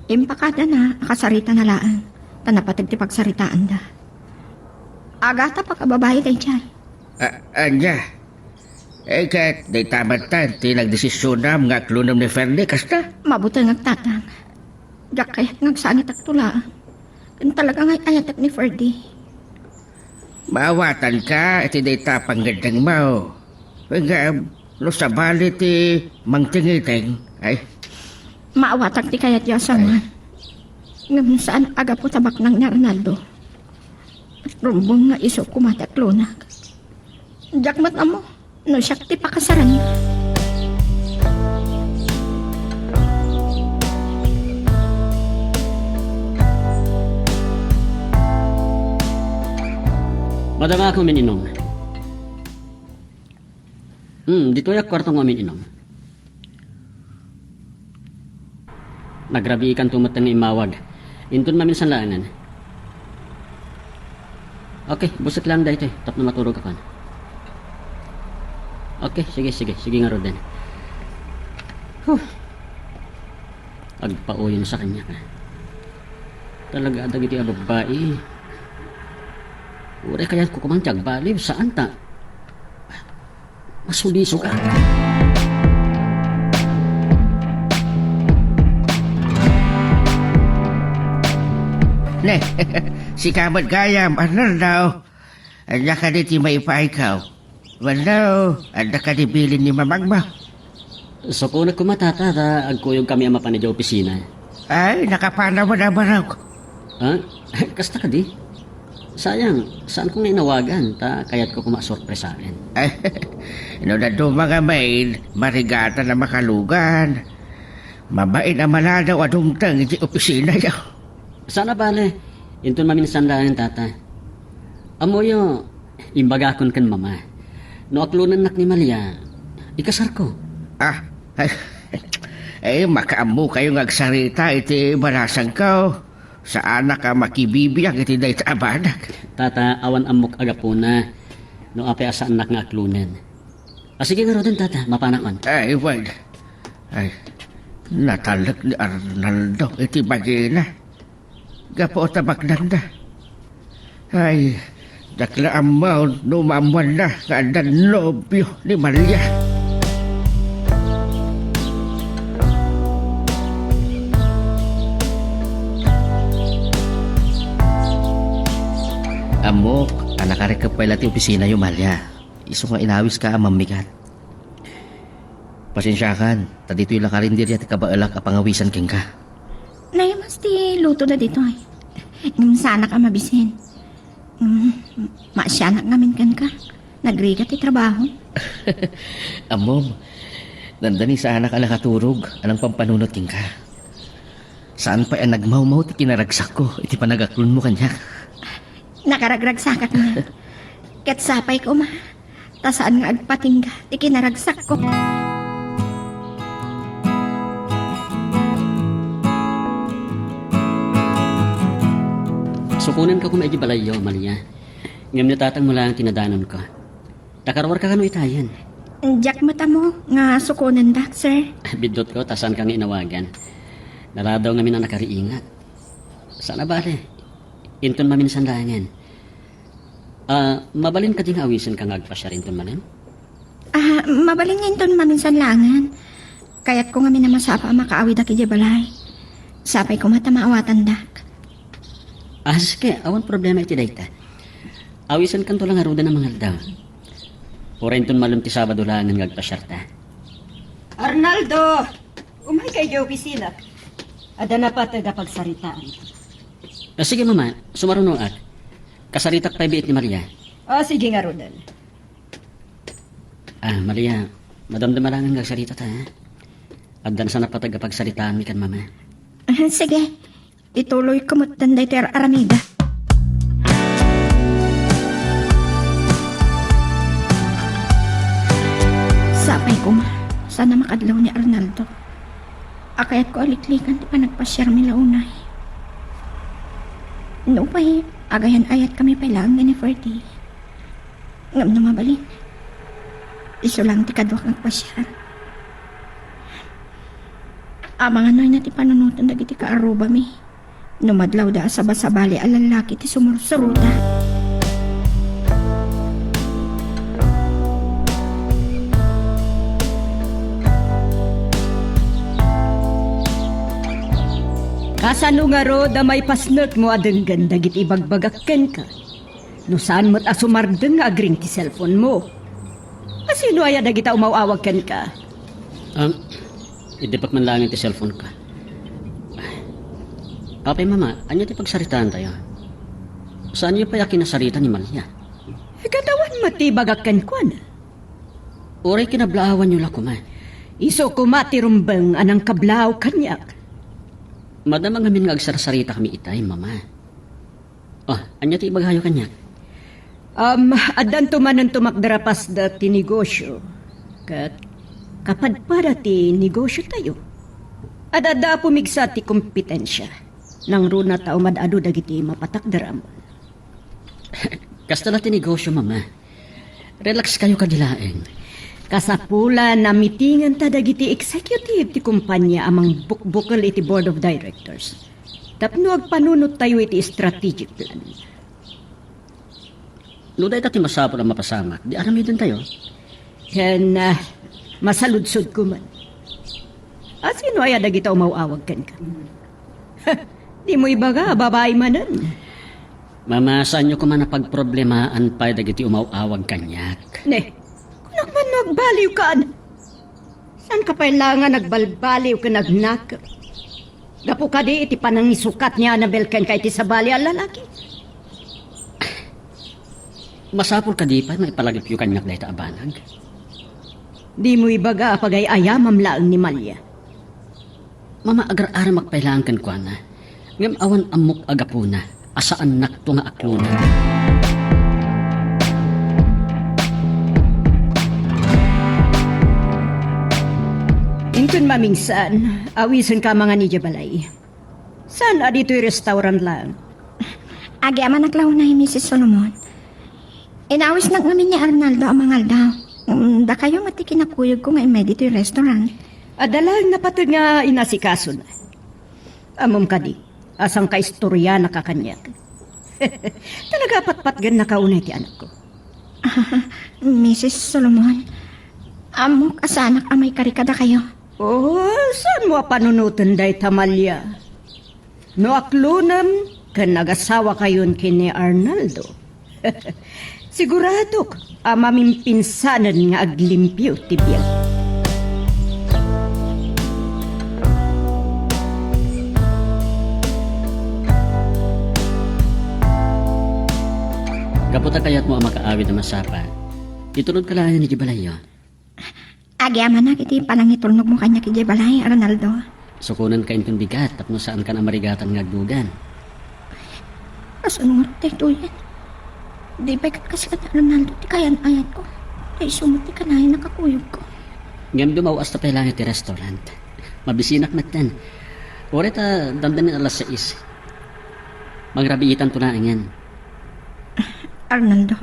Impakadana a kasaritana laeng, ta napateg ti pagsaritaanda. Agatap a kababai daydiay. A-, ania? Eh, ket dayta met ti nagdesisionam nga aklonem ni Ferdy, kasta? Mabutengak, Tatang. Diak kayat nga agsangitakto laeng. Ken talaga nga ay-ayatek ni Ferdy. Maawatanka iti dayta a pangngeddengmo. Ngem, no sabali ti mangtingiting, ay. Maawatak ti kayatyo a sawen. Ngem saan a gapu ta baknang ni Arnaldo. Rumbeng nga isu koma ti aklonak. Diak met ammo no siak ti pakasaranna. Madama ako min-inom. Hmm, ditoy a kwarto nga min-inom. Nagrabiikanto met nga immawag. Inton maminsan laengen. Okay, busek lang daytoy tapno maturog akon. Okay, sige, sige. Sige ngaruden. Huh. Agpauyon sa kaniak. Talaga, dagiti a babbai. Uray kayatko koma ti agbaliw, saan ta? Masulisog a. Ne, sika met gayam, Arnaldo. Ania kadi ti maipaayko? Wenno, adda kadi bilin ni mamangmo? Sukonek koma, Tata, ta agkuyogkami a mapan idiay opisina. Ay, nakapanaw a nabarok. Ha? Kasta kadi? Sayang, saanko nga inawagan, ta kayatko koma a sorpresaen. Ay, no dadduma ngamin, marigatan a makalugan. Mabain a maladaw a dumteng idiay opisinayo. Saan a bale, inton maminsan laeng, Tata. Ammoyo, imbagakon ken Mama. No aklonennak ni Malia, ikasarko. Ah, ay, ay, makaammokayo nga agsarita iti balasangko. Saanak a makibibiag iti dayta a banag. Tata, awan ammok a gapuna. No apay a saannak nga aklonen. A, sige ngaruden, Tata, mapanakon. Ay, wen. Ay, natalek ni Arnaldo iti bagina. Gapu ta baknangna. Ay, dakla ammo no maammoanna nga adda nobio ni Malia. Ammok a nakarikep pay la ti opisinayo, Malia. Isu nga inawiska a mammigat. Pasensiakan, ta ditoy la karinderya ti kabaelak a pangawisen kenka. Naimas ti lutoda ditoy. Ngem saanak a mabisin. Mm, maasianak ngamin kenka. Nagrigat ti trabaho. Ammom, dandani saanak a nakaturog a nangpampanunot kenka. Saan pay a nagmawmaw ti kinaragsakko iti panagaklonmo kaniak. Nakaragragsakak nga. Ket sapay koma, ta saan nga agpatingga ti kinaragsakko. Sukonenka koma idiay balayyo, Malia. Ngem ni tatangmo laeng ti nadanonko. Ta karuarka kano itayen? Diak met ammo nga sukonendak, sir. Biddutko ta saanka nga inawagan. Naladaw ngamin a nakariingat. Saan a bale. Inton maminsan laengen. Ah, mabalin kadi nga awisenka nga agpasiar inton malem? Ah, mabalin nga inton maminsan laengen. Kayatko ngamin a masapa a makaawidak idiay balay. Sapay koma ta maawatandak. Ah, sige, awan problema iti dayta. Awisenkanto la ngaruden a mangaldaw. Uray inton malem ti Sabado laengen nga agpasiarta. Arnaldo! Umayka idiay opisina. Adda napateg a pagsaritaan. Ah, sige, Mama, sumarunoak. Kasaritak pay biit ni Maria. Ah, sige ngaruden. Ah, Maria, madamdama laengen nga agsarita ta, ha? Adda sa napateg a pagsaritaanmi ken Mama. Ah, sige. Ituloyko metten daytoy ar-aramida. Sapay koma, saan a makadlaw ni Arnaldo. A kayatko a liklikan ti panagpasiarmi la unay. Nupay, agayan-ayatkami pay laeng ni Ferdy. Ngem no mabalin, isu laeng ti kaduak nga agpasiar. Amangan no ania ti panunoten dagiti kaarrubami no madlawda a sabasabali a lallaki ti sumursuruda. Kasano ngarud a maipasnekmo a denggen dagiti ibagbagak kenka? No saan met a sumardeng nga agring ti cellphone-mo. A sino aya dagita umaw-awag kenka? Ah, idepek man laeng ti cellphone-ko. Apay, Mama, ania ti pagsaritaantayo? Saanyo pay a kinasarita ni Malia? Ket awan met ti ibagak kenkuana. Uray kinablaawanyo la koma. Isu koma ti rumbeng a nangkablaaw kaniak. Madama ngamin nga agsarsaritakami itay, Mama. Oh, ania ti ibagayo kaniak? Um, addanto manen tumakder a pasda ti negosio. Ket kapadpada ti negosiotayo. Adda a pumigsa ti kompetensia. Nangruna ta umad-adu dagiti mapatakder a ammo. Kasta la ti negosio, Mama. Relax kayo kadi laeng. Kasapulan a mitingenta dagiti executive ti kompania a mangbukbukel iti board of directors. Tapno agpanunottayo iti strategic plan. No dayta ti masapul a mapasamak, di aramidentayo. Ken, ah, masaludsodko man. A, sino aya dagita umaw-awag kenka? Dimo ibaga, babai manen. Mama, saanyo koma a pagproblemaan pay dagiti umaw-awag kaniak. Ne, kunak man no agbaliwkan. Saanka pay laeng a nagbalbaliw ken agnakem? Gapu kadi iti panangisukat ni Annabel kenka iti sabali a lalaki? Masapul kadi pay maipalagipyo kaniak dayta a banag? Dimo ibaga a pagay-ayamam laeng ni Malia. Mama, agar-aramak pay laeng kenkuana, ngem awan ammok a gapuna a saannakto nga aklonen. Inton mamingsan, awisenka a mangan idiay balay. Saan a ditoy restaurant laeng? Agyamanak la unay, Misis Solomon. Inawisnak ngamin ni Arnaldo a mangaldaw. Mm, dakayo met ti kinakuyogko nga immay ditoy restaurant. Adda laeng napateg nga inasikasona. Ammom kadi, a sangkaistorianak a kaniak. Talaga a patpatgennaka unay ti anakko. Misis Solomon, ammok a saanak a maikari kadakayo. Oh, saanmo a panunoten dayta, Malia? No aklonem ken agasawakayon ken ni Arnaldo, siguradok a mamimpinsanen nga aglimpio ti biag. Gapu ta kayatmo a makaawid a masapa, itulodka laengen idiay balayyo. Agyamanak iti panangitulnogmo kaniak idiay balay, Arnaldo. Sukonenka inton bigat tapno saankan a marigatan nga agdugan. Kasano ngarud daytoyen? Di pay ket kas ken ni Arnaldo ti kayan-ayatko. Ta isu met ti kanayon a kakuyogko. Ngem dumaw-asta pay laeng iti restaurant. Mabisinak metten. Uray ta dandanin alas sais. Mangrabiitanto laengen. Arnaldo.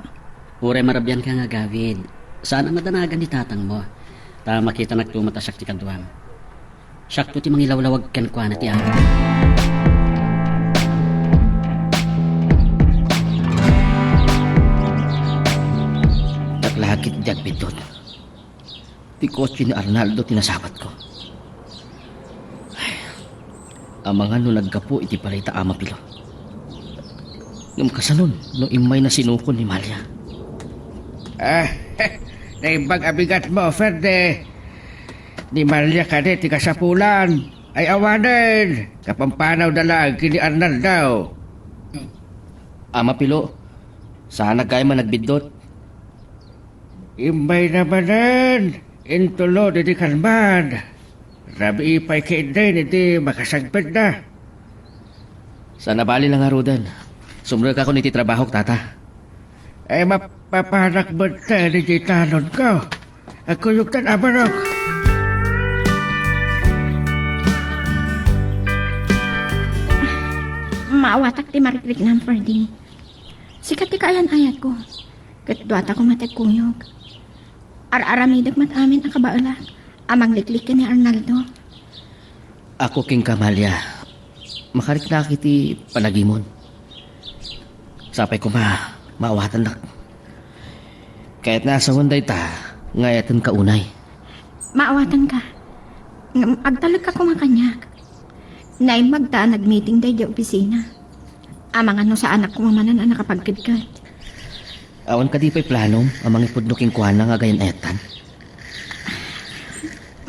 Uray marabianka nga agawid, saan a madanagan ni tatangmo, ta makitanakto met a siak ti kaduam. Siakto ti mangilawlawag kenkuana ti amo. Diak la ketdi agbiddut. Ti kotse ni Arnaldo ti nasabatko. Amangan no naggapu iti balay ta Ama Pilo. Ngem kasanon no immayna sinukon ni Malia? Ah, naimbag a bigatmo, Ferde. Ni Malia kadi ti kasapulan. Ay awanen, kapampanaw da laeng ken ni Arnaldo. Ama Pilo, saanak gayam a nagbiddut. Immayna manen, intulod idi kalman. Rabii pay ketdin idi makasangpetda. Saan a bali la ngaruden. Sumrekakon iti trabahok, Tata. Ay, mapapanak metten iti tanonko. Agkuyogtan a manok. Maawatak ti marikriknam, Ferdy. Sika ti kaayan-ayatko, ket duata koma ti agkuyog. Ar-aramidek met amin a kabaelak a mangliklik ken ni Arnaldo. Ako kenka, Malia, makariknak iti panagimon. Sapay koma, maawatannak. Kayatna a sawen dayta nga ayatenka unay. Maawatanka. Ngem agtalekka koma kaniak. Naimbag ta a nagmeetingda idiay opisina. Amangan no saanak koma manen a nakapagkedked. Awan kadi pay planom a mangipudno kenkuana nga agayan-ayattan?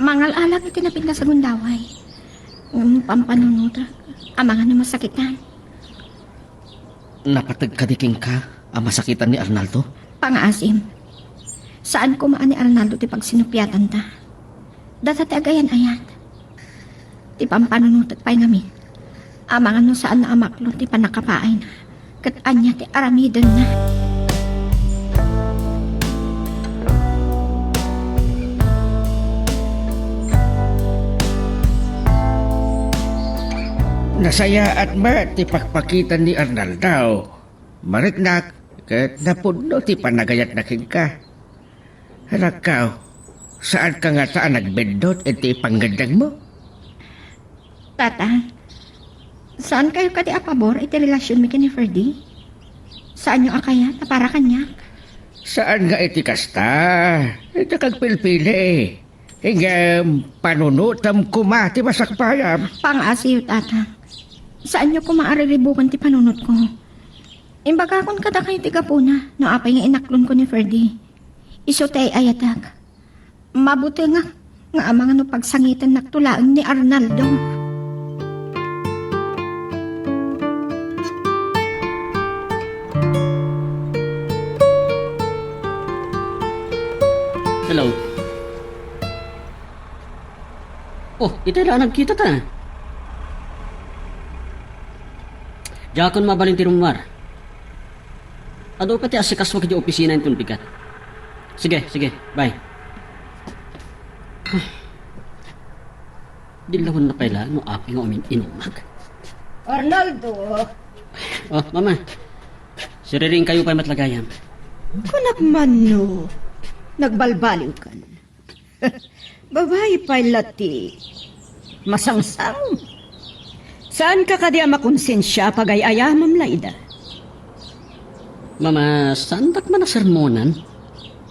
Mangal-alak iti napintas a gundaway. Ngem pampanunotek, amangan no masakitan. Napateg kadi kenka a masakitan ni Arnaldo? Pangaasim. Saan koma a ni Arnaldo ti pagsinupiatanta. Data ti agayan-ayat. Ti pampanunotek pay ngamin. Amangan no saanna a maklon ti pannakapaayna, ket ania ti aramidenna. Nasayaat met ti pakpakita ni Arnaldo. Mariknak ket napudno ti panagayatna kenka. Anakko, saanka ngata a nagbiddut iti pangngeddengmo? Tata, saankayo kadi a pabor iti relasionmi ken ni Ferdy? Saanyo a kayat a para kaniak? Saan nga iti kasta? Ita kagpilpili. Ngem panunotem koma ti masakbayam. Pangaasiyo, Tatang. Saanyo koma a riribuken ti panunotko. Imbagakon kadakayo ti gapuna no apay nga inaklonko ni Ferdy. Isu ti ay-ayatek. Mabutengak nga amangan no pagsangitennakto laeng ni Arnaldo. Hello. Oh, itay la nagkita ta. Diakon mabalin ti rummuar. Adu pay ti asikaso idiay opisina inton bigat. Sige, sige, bye. Dillawanna pay la no apay nga umin-inumak. Arnaldo! Oh, Mama. Siriring kayo pay met la gayam. Kunak man no, nagbalbaliwkan. Babai pay la ti masangsangom. Saanka kadi a makonsensia a pagay-ayamam la ida? Mama, saandak man a sermonan?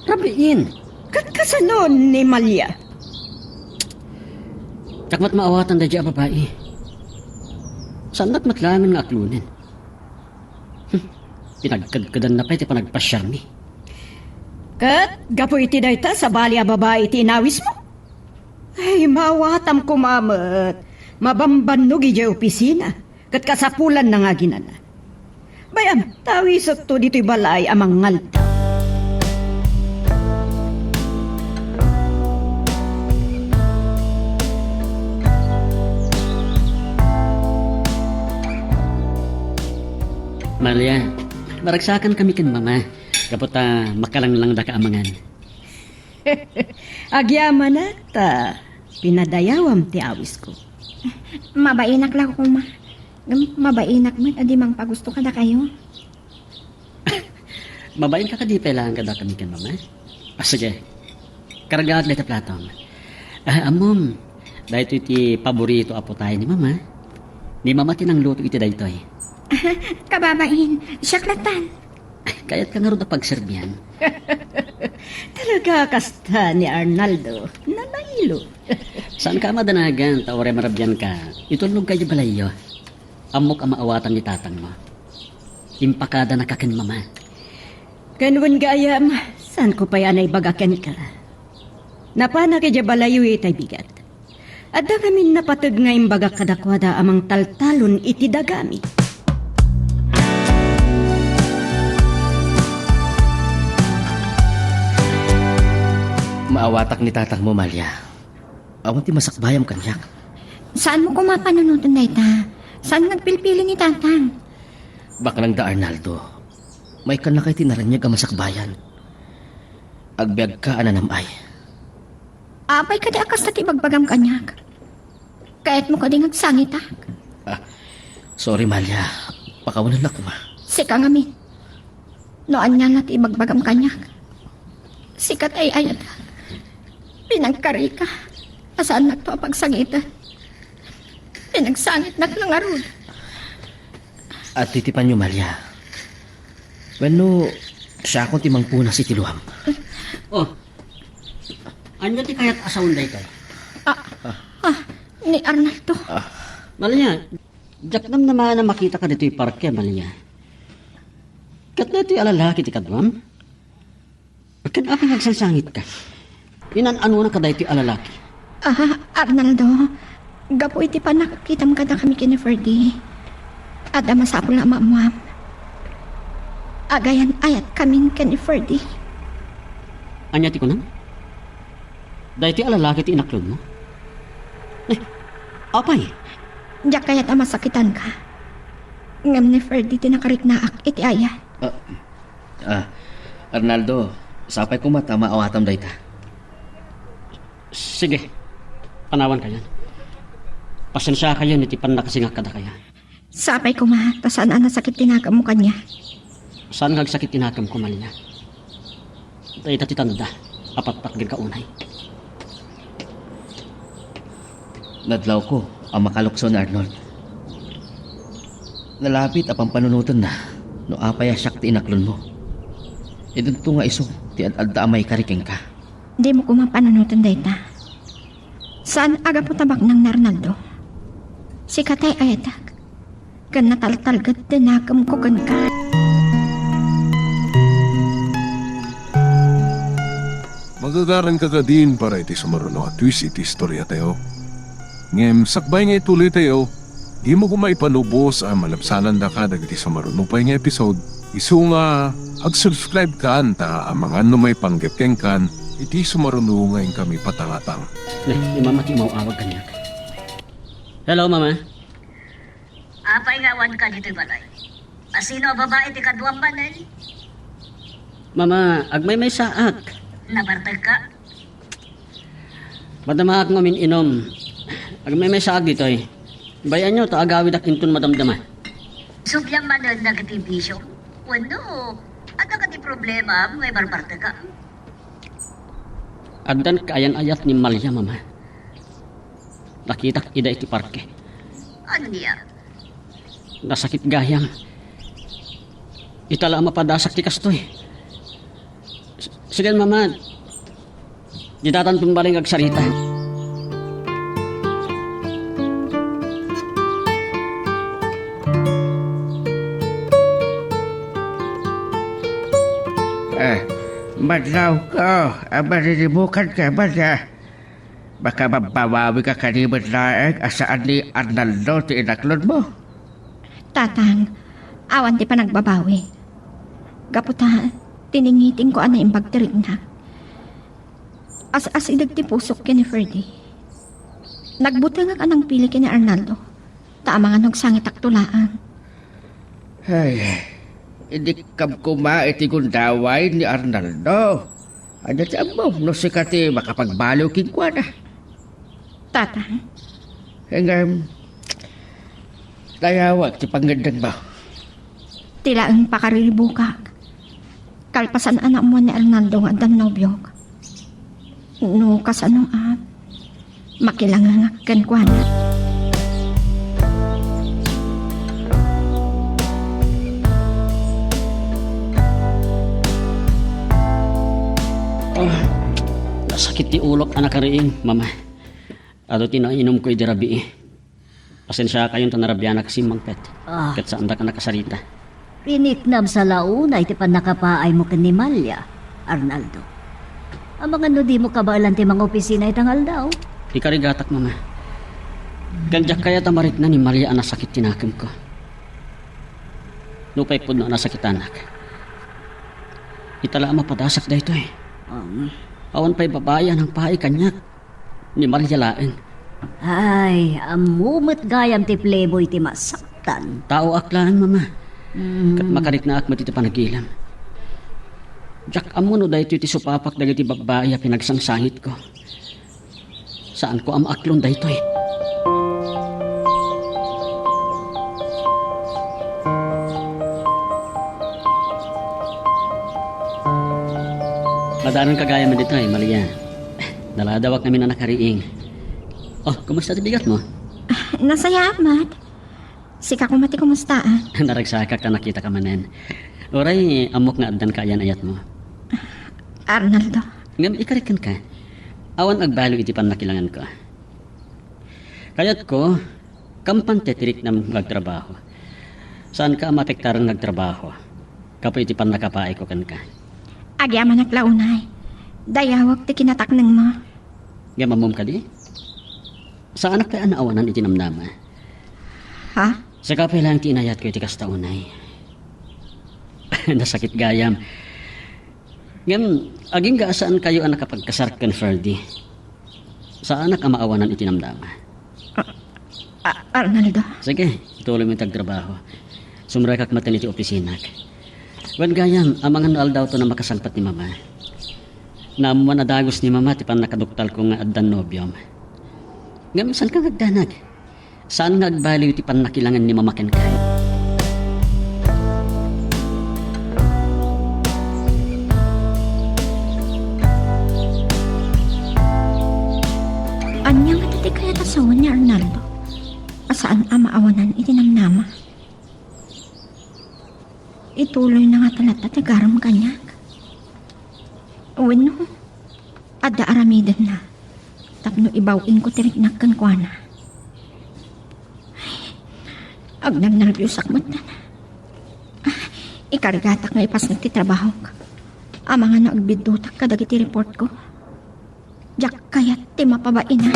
Rabiin. Ket kasano ni Malia? Diak met maawatan daydiay a babai. Saandak met laengen nga aklonen. Hmm. Pinagkedkedanna pay ti panagpasiarmi. Ket gapu iti dayta, sabali a babai ti inawismo? Ay, maawatam koma met. Mabambannog idiay opisina. Ket kasapulanna nga aginana. Bay-am, tawisekto ditoy balay a mangngaldaw. Malia, maragsakan kami ken Mama, gapu ta makalanglangdaka amangan. Agyamanak ta pinadayawam ti awisko. Mabainak la koma. Ngem mabainak met a di mangpagusto kadakayo. Mabain ka kadi pay laeng kadakami ken Mama? Ah, sige. Kargaak dayta platom. Ah, ammom, daytoy ti paborito a putayen ni Mama. Ni Mama ti nangluto iti daytoy. Kababain, siak latan. Kayatka ngarud a pagserbian? Talaga kasta ni Arnaldo. Nalailo. Saanka a madanagan ta uray marabianka, itulnogka idiay balayyo. Ammok a maawatan ni tatangmo. Impakadanaka ken Mama. Ken wen gayam, saanko pay a naibaga kenka. Napanak idiay balayyo itay bigat. Adda ngamin napateg nga imbagak kadakuada a mangtaltalon iti dagami. Maawatak ni tatangmo, Malia. Awan ti masakbayam kaniak. Saanmo koma panunoten dayta? Saan nga agpilpili ni tatang? Baknang da Arnaldo. Maikkannak iti naraniag a masakbayan. Agbiagka a nanam-ay. Apay kadi a kasta ti ibagbagam kaniak? Kayatmo kadi nga agsangitak? Ah, sorry, Malia. Pakawanennak koma. Sika ngamin. No ania la ti ibagbagam kaniak, sika ti ay-ayatak. Pinagkarika a saannakto a pagsangiten. Pinagsangitnak la ngarud. Adtoy ti panyo, Malia. Wenno, siakon ti mangpunas iti luam. Oh, ania ti kayat a sawen daytoy? Ah, ah, ni Arnaldo. Malia, diak namnama a makitaka ditoy parke, Malia. Ket daytoy a lalaki ti kaduam? Ket apay nga agsangsangitka? Inan-anonaka daytoy a lalaki? Ah, Arnaldo, gapu iti pannakakitam kadakami ken ni Ferdy, adda masapul a maammoam. Agayan-ayatkamin ken ni Ferdy. Ania ti kunam? Daytoy a lalaki ti inaklonmo? Eh, apay? Diak kayat a masakitanka. Ngem ni Ferdy ti nakariknaak iti ayat. Ah, ah, Arnaldo, sapay koma ta maawatam dayta. Sige, panawankayon. Pasensiakayon iti pannakasingak kadakayo. Sapay koma ta saan a nasakit ti nakemmo kaniak. Saan nga agsakit ti nakemko, Malia? Dayta ti tanda a patpatgenka unay. Nadlawko a makalukso ni Arnold. Nalabit a pampanunotenna. No apay a siak ti inaklonmo, idinto nga isu ti ad-adda a maikari kenka. Dimo koma panunoten dayta. Saan a gapu ta baknang ni Arnaldo. Sika ti ayatek. Ken nataltalged ti nakemko kenka. Magagaranka kadin para iti sumaruno a twist iti istoriatayo. Ngem sakbay nga ituloytayo, dimo koma ipalubos a malabsanandaka dagiti sumaruno pay nga episode. Isu nga ag-subscribe kan ta amangan no maipanggep kenkan iti sumaruno nga inkami patangatang. Ne, ni Mama ti umaw-awag kaniak. Hello, Mama. Apay nga awanka ditoy balay? Asino a babai ti kaduam manen? Mama, agmaymaysaak. Nabartekka? Madamaak nga umin-inom. Agmaymaysaak ditoy. Bay-anyo ta agawidak inton madamdama. Subli manen dagiti bisio? Wenno, adda kadi problema nga ibarbartekam? Addan kaayan-ayat ni Malia, Mama. Nakitak ida iti parke. Ania? Nasakit gayam. Ita la a mapadasak ti kastoy. S-, sige, Mama. Ditanton bale nga agsarita. Eh, madlawko, a mariribukanka, Malia. Makababbawawika kadi met laeng a saan ni Arnaldo ti inaklonmo? Tatang, awan ti panagbabawi. Gapu ta, tiningitingko a naimbag ti rikna. As-asideg ti pusok ken ni Ferdy. Nagbutengak a nangpili ken ni Arnaldo. Ta amangan no agsangitakto laeng. Ay, idikkam koma iti gundaway ni Arnaldo. Ania ti ammom no sika ti makapagbaliw kenkuana? Tatang. Ngem, dayawek ti pangngeddengmo. Ti laeng pakariribukak. Kalpasan a naammuan ni Arnaldo nga addan nobiok. No kasano a makilangangak kenkuana. Ah, nasakit ti ulok a nakariing, Mama. Adu ti nainumko idi rabii. Pasensiakayon ta narabianak a simmangpet. Ah. Ket saandak a nakasarita. Riniknam sa la unay ti pannakapaaymo ken ni Malia, Arnaldo. Amangan no dimo kabaelan ti mangopisina ita nga aldaw? Ikarigatak, Mama. Ken diak kayat a marikna ni Malia a nasakit ti nakemko. Nupay pudno a nasakitanak, ita la a mapadasak daytoy. Um. Awan pay babai a nangpaay kaniak. Ni Maria laeng. Ay, ammo met gayam ti playboy ti masaktan. Taoak laeng, Mama. Mm. Ket makariknaak met iti panagilam. Diak ammo no daytoy ti supapak dagiti babbai a pinagsangsangitko. Saanko a maaklon daytoy. Madanon ka gayam ditoy, Maria. Naladawak ngamin a nakariing. Oh, kumusta ti bigatmo? Ah, nasayaat met. Sika koma ti kumusta, ah? Naragsakak ta nakitaka manen. Uray, ammok nga addan kaayan-ayatmo. Arnaldo. Ngem ikariken ka. Awan agbaliw iti pannakilanganko. Kayatko, kampan ti riknam nga agtrabaho. Saanka a maapektaran nga agtrabaho gapu iti pannakapaayko kenka. Agyamanak la unay. Dayawek ti kinataknengmo. Ngem ammom kadi? Saanak pay a naawanan iti namnama. Ha? Sika pay laeng ti inayatko iti kasta unay. Nasakit gayam. Ngem, agingga a saankayo a nakapagkasar ken Ferdy, saanak a maawanan iti namnama. A-, a-, Arnaldo. Sige, ituloymo ti agtrabaho. Sumrekak metten iti opisinak. Wen gayam, amangan no aldawton a makasangpet ni Mama. Naammoan a dagus ni Mama ti pannakaduktalko nga addan nobiom. Ngem, saanka nga agdanag? Saan nga agbaliw ti pannakilangan ni Mama kenka? Ania ngata ti kayat a sawen ni Arnaldo a saan a maawanan iti namnama? Ituloyna ngata latta ti agarem kaniak. Wenno, adda aramidenna tapno ibaw-inko ti riknak kenkuana. Ay, agnanabiusak met. Ah, ikarigatak nga ipasnek ti trabahok. Amangan no agbiddutak kadagiti reportko. Diak kayat ti mapabaina.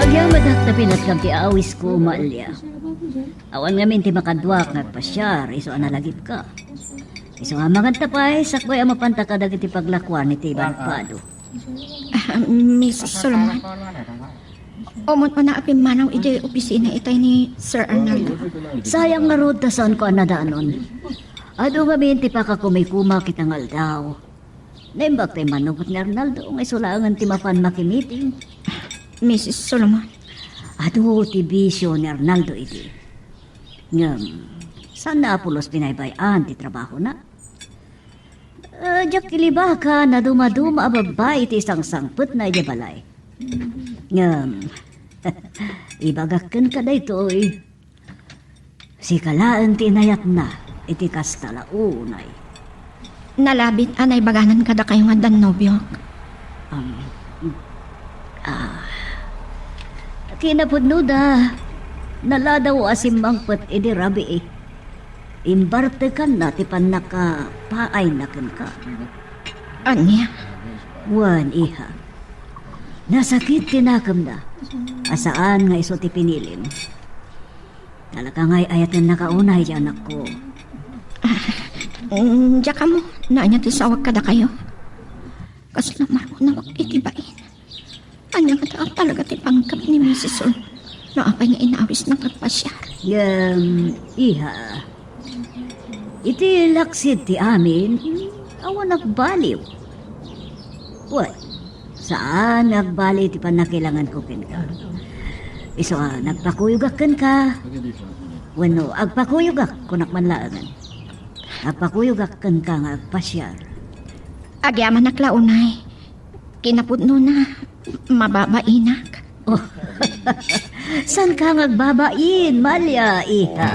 Agyamanak ta pinatkam ti awisko, Malia. Awan ngamin ti makaduak nga agpasiar, isu a nalagipka. Isu nga manganta pay, sakbay a mapanta kadagiti paglakuan iti Banpado. Ah, Miss Solomon, umun-una a pimmanaw idiay opisina itay ni Sir Arnaldo. Sayang ngarud ta saanko a nadanon. Adu ngamin ti pakakumikuma kita nga aldaw. Naimbag ta immanugot ni Arnaldo nga isu laengen ti mapan makimiting. Missus Solomon. Adu ti bisio ni Arnaldo idi. Ngem, saanna a pulos binaybay-an ti trabahona? Ah, diak ilibakan a dumaduma a babbai ti isangsangpetna idiay balay. Ngem, ibagak kenka daytoy. Sika laeng ti inayatna iti kasta la unay. Nalabit a naibaganan kadakayo nga addan nobiok. Um, ah, kinapudnoda, naladaw a simmangpet idi rabii. Imbartekanna ti pannakapaayna kenka. Ania? Wen, iha. Nasakit ti nakemna a saan nga isu ti pinilim. Talaga nga ay-ayatennaka unay ti anakko. Ah, mm, diak ammo no ania ti sawag kadakayo. Kasla marunawak iti bain. Ania ngata a talaga ti panggep ni Missus Sol no apay nga inawisna nga agpasiar? Ngem, iha, iti laksid ti amin, awan agbaliw. Wen, saan nga agbaliw ti pannakailanganko kenka. Isu a nagpakuyogak kenka. Wenno, agpakuyogak, kunak man laengen. Agpakuyogak kenka nga agpasiar. Agyamanak la unay. Kinapudnona, mababainak. Oh. Saanka nga agbabain, Malia, iha?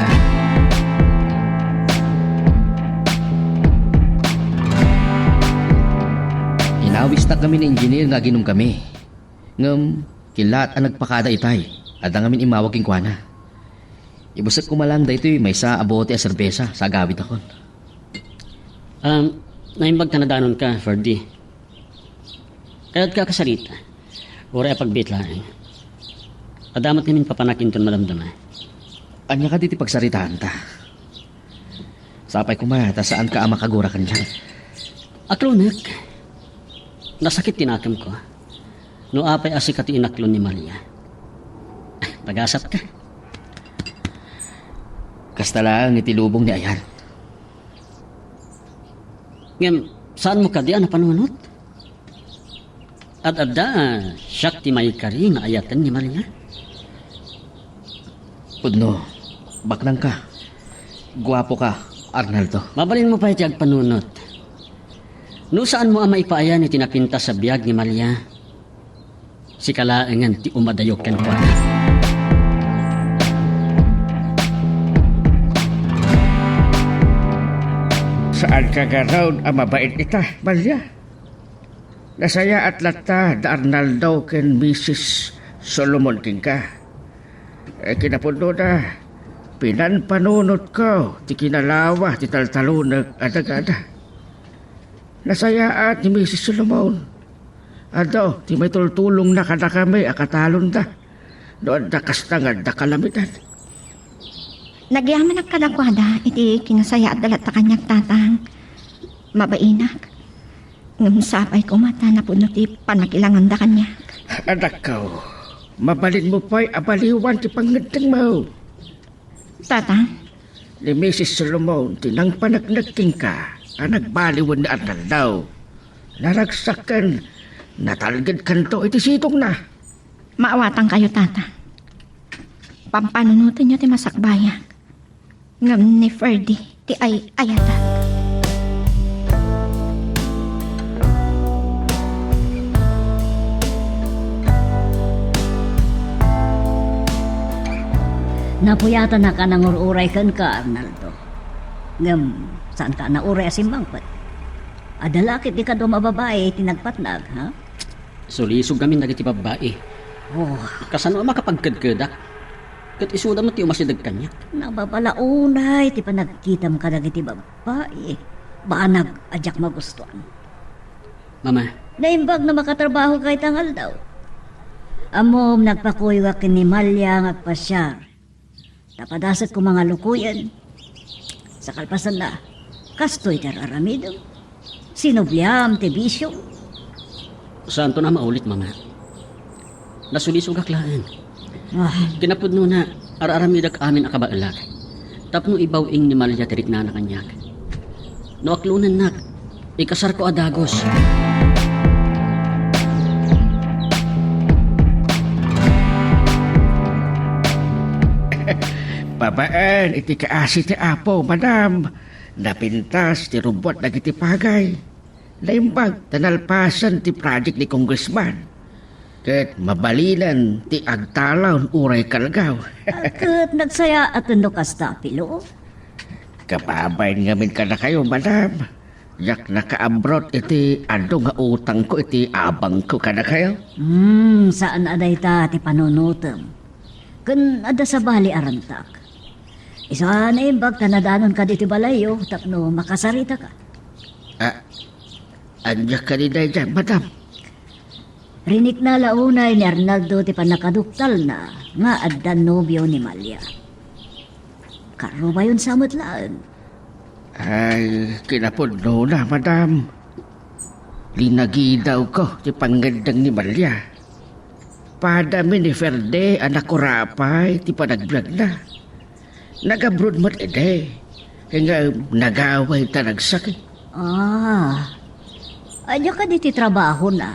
Inawistak ngamin ni engineer nga aginum kami. Ngem, killaat a nagpakada itay, adda ngamin immawag kenkuana. Ibusek koma laeng daytoy maysa a bote a serbesa sa agawidakon. Um, naimbag ta nadanonka, Ferdy. Kayatka a kasarita. Uray a pagbiit laeng. Adda met ngamin papanak inton madamdama. Ania kadi ti pagsaritaanta? Sapay koma ta saanka a makagura kaniak. Aklonek. Nasakit ti nakemko. No apay a sika ti inaklon ni Malia. Pagasatka. Kasta laeng iti lubong ni Ayan. Ngem, saanmo kadi a napanunot? Ad-adda a siak ti maikari nga ayaten ni Maria? Pudno, baknangka. Guapoka, Arnaldo. Mabalinmo pay ti agpanunot. No saanmo a maipaayan iti napintas a biag ni Maria, sika laengen ti umadayo kenkuana. Saanka ngarud a mabait ita, Maria? Nasayaat latta da Arnaldo ken Misis Solomon kenka. Eh, kinapudnona, pinanpanunotko ti kinalawa ti taltalonek a dagada. Nasayaat ni Misis Solomon. Adu ti maitultulongna kadakami a katalonda no adda kasta nga adda kalamidad. Nagyamanak kadakuada iti kinasayaat da latta kaniak, Tatang. Mabainak. Ngem sapay koma ta napudno ti pannakilanganda kaniak. Anakko, mabalinmo pay a baliwan ti pangngeddengmo. Tatang? Ni Misis Solomon ti nangpaneknek kenka a nagbaliwen ni Arnaldo. Naragsak ken natalgedkanto iti sidongna. Maawatankayo, Tatang. Pampanunotenyo ti masakbayak. Ngem ni Ferdy ti ay-ayatak. Napuyatannak a nangur-uray kenka, Arnaldo. Ngem, saanka a nauray a simmangpet? Adda la ketdi kadua a babai ti nagpatnag, ha? Sulisog ngamin dagiti babbai. Oh. Kasano a makapagkedkedak? Ket isuda met ti umasideg kaniak. Nababala unay ti panagkitam kadagiti babbai. Banag a diak magustuan. Mama. Naimbag no makatrabahoka ita nga aldaw. Ammom, nagpakuyogak ken ni Malia nga agpasiar. Ta padaset koma nga lukoyen. Sa kalpasanna, kastoy ti ar-aramidem. Sinubliam ti bisio. Saanton a maulit, Mama. Nasulisogak laeng. Ah. Kinapudnona, ar-aramidek amin a kabaelak tapno ibaw-ing ni Malia ti riknana kaniak. No aklonennak, ikasarko a dagus. Babaen iti kaasi ti Apo, madam, napintas ti rubbuat dagiti pagay. Naimbag ta nalpasen ti project ni Congressman. Ket mabalinen ti agtalaw uray kalgaw. Ah, ket nagsayaat no kasta, Pilo? Kababain ngamin kadakayo, madam. Diak nakaamrot iti adu nga utangko iti abangko kadakayo. Hmm, saan a dayta ti panunotem. Ken adda sabali a rantak. Isu a naimbag ta nadanon kadi ti balayyo tapno makasaritaka. Ah, ania kadi daydiay, madam? Rinikna la unay ni Arnaldo ti pannakaduktalna nga adda nobio ni Malia. Karubayon sa met laeng. Ay, kinapudnona, madam. Linagidawko ti pangngeddeng ni Malia. Padami ni Ferde a nakurapay ti panagbiagna. Nag-abroad met idi, ngem nagaway ta nagsakit. Ah, ania kadi ti trabahona?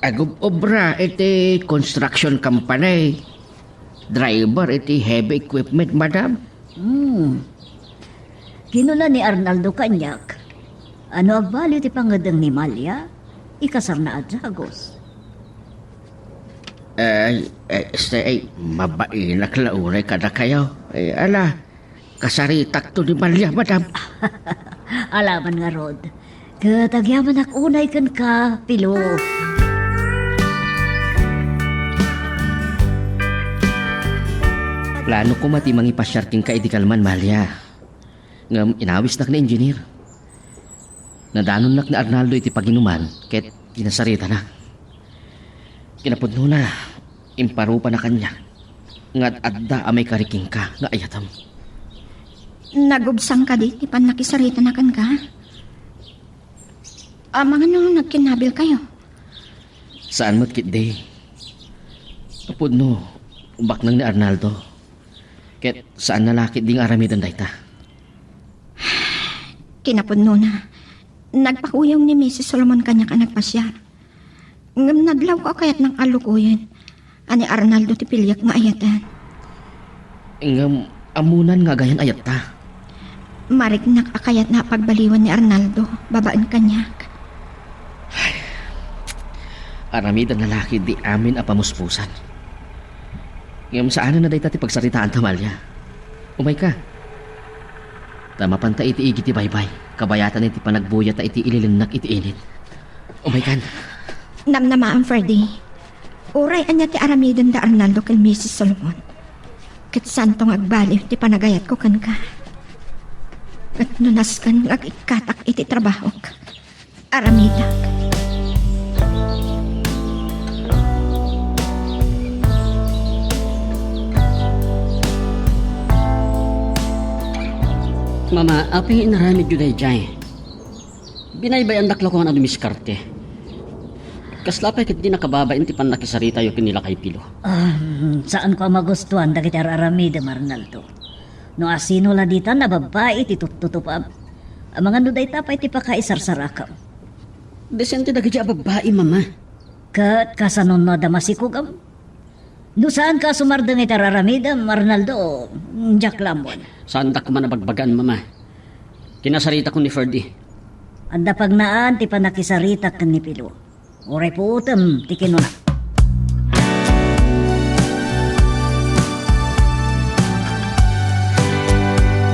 Agub-obra iti construction company. Driver iti heavy equipment, madam. Hmm. Kinuna ni Arnaldo kaniak, no agbaliw ti pangngeddeng ni Malia, ikasarna a dagus. Ay, ay, este, ay, mabainak la unay kadakayo. Ay, ala, kasaritakto ni Malia, madam. Alaman ngarud. Ket agyamanak unay kenka, Pilo. Plano koma ti mangipasiar kenka idi kalman, Malia. Ngem inawisnak ni engineer. Nadanonnak ni Arnaldo iti paginuman ket kinasaritanak. Kinapudnona, imparupanak kaniak nga ad-adda a maikari kenka nga ayatem. Nagubsang kadi ti pannakisaritanak kenka? Amangan no nagkinnabilkayo? Saan met ketdi. Pudno, baknang ni Arnaldo. Ket saanna la ketdi nga aramiden dayta. Kinapudnona, nagpakuyog ni Misis Solomon kaniak a nagpasiar. Ngem nadlawko a kayatnak a lukoyen a ni Arnaldo ti piliek nga ayaten. Ngem ammonan nga agayan ayatta. Mariknak a kayatna a pagbaliwen ni Arnaldo babaen kaniak. Ay, aramiden na la ketdi amin a pamuspusan. Ngem saanen a dayta ti pagsaritaanta, Malia. Umayka. Ta mapanta iti igi ti baybay, kabayatan iti panagbuyata iti ililennak iti init. Umaykan. Namnamaam, Freddy. Uray ania ti aramiden da Arnaldo ken Misis Solomon, ket saanto nga agbaliw ti panagayatko kenka. Ket no nasken nga agikkatak iti trabahok, aramidak. Mama, apay nga inaramidyo daydiay? Binaybay-andak la koma a dumiskarte. Kasla pay ketdi nakababain ti pannakisaritayo ken ni lakay Pilo? Ah, saanko a magustuan dagiti ar-aramidem, Arnaldo. No asino la ditan a babbai ti tuttutupam? Amangan no dayta pay ti pakaisarsarakam. Disente dagiti a babbai, Mama. Ket kasano no adda masikugam? No saanka a sumardeng iti ar-aramidem, Arnaldo, diak la ammoen. Saandak koma a bagbagaan, Mama. Kinasaritakon ni Ferdy. Adda pagnaan ti pannakisaritak ken ni Pilo. Uray puotem ti kinuna.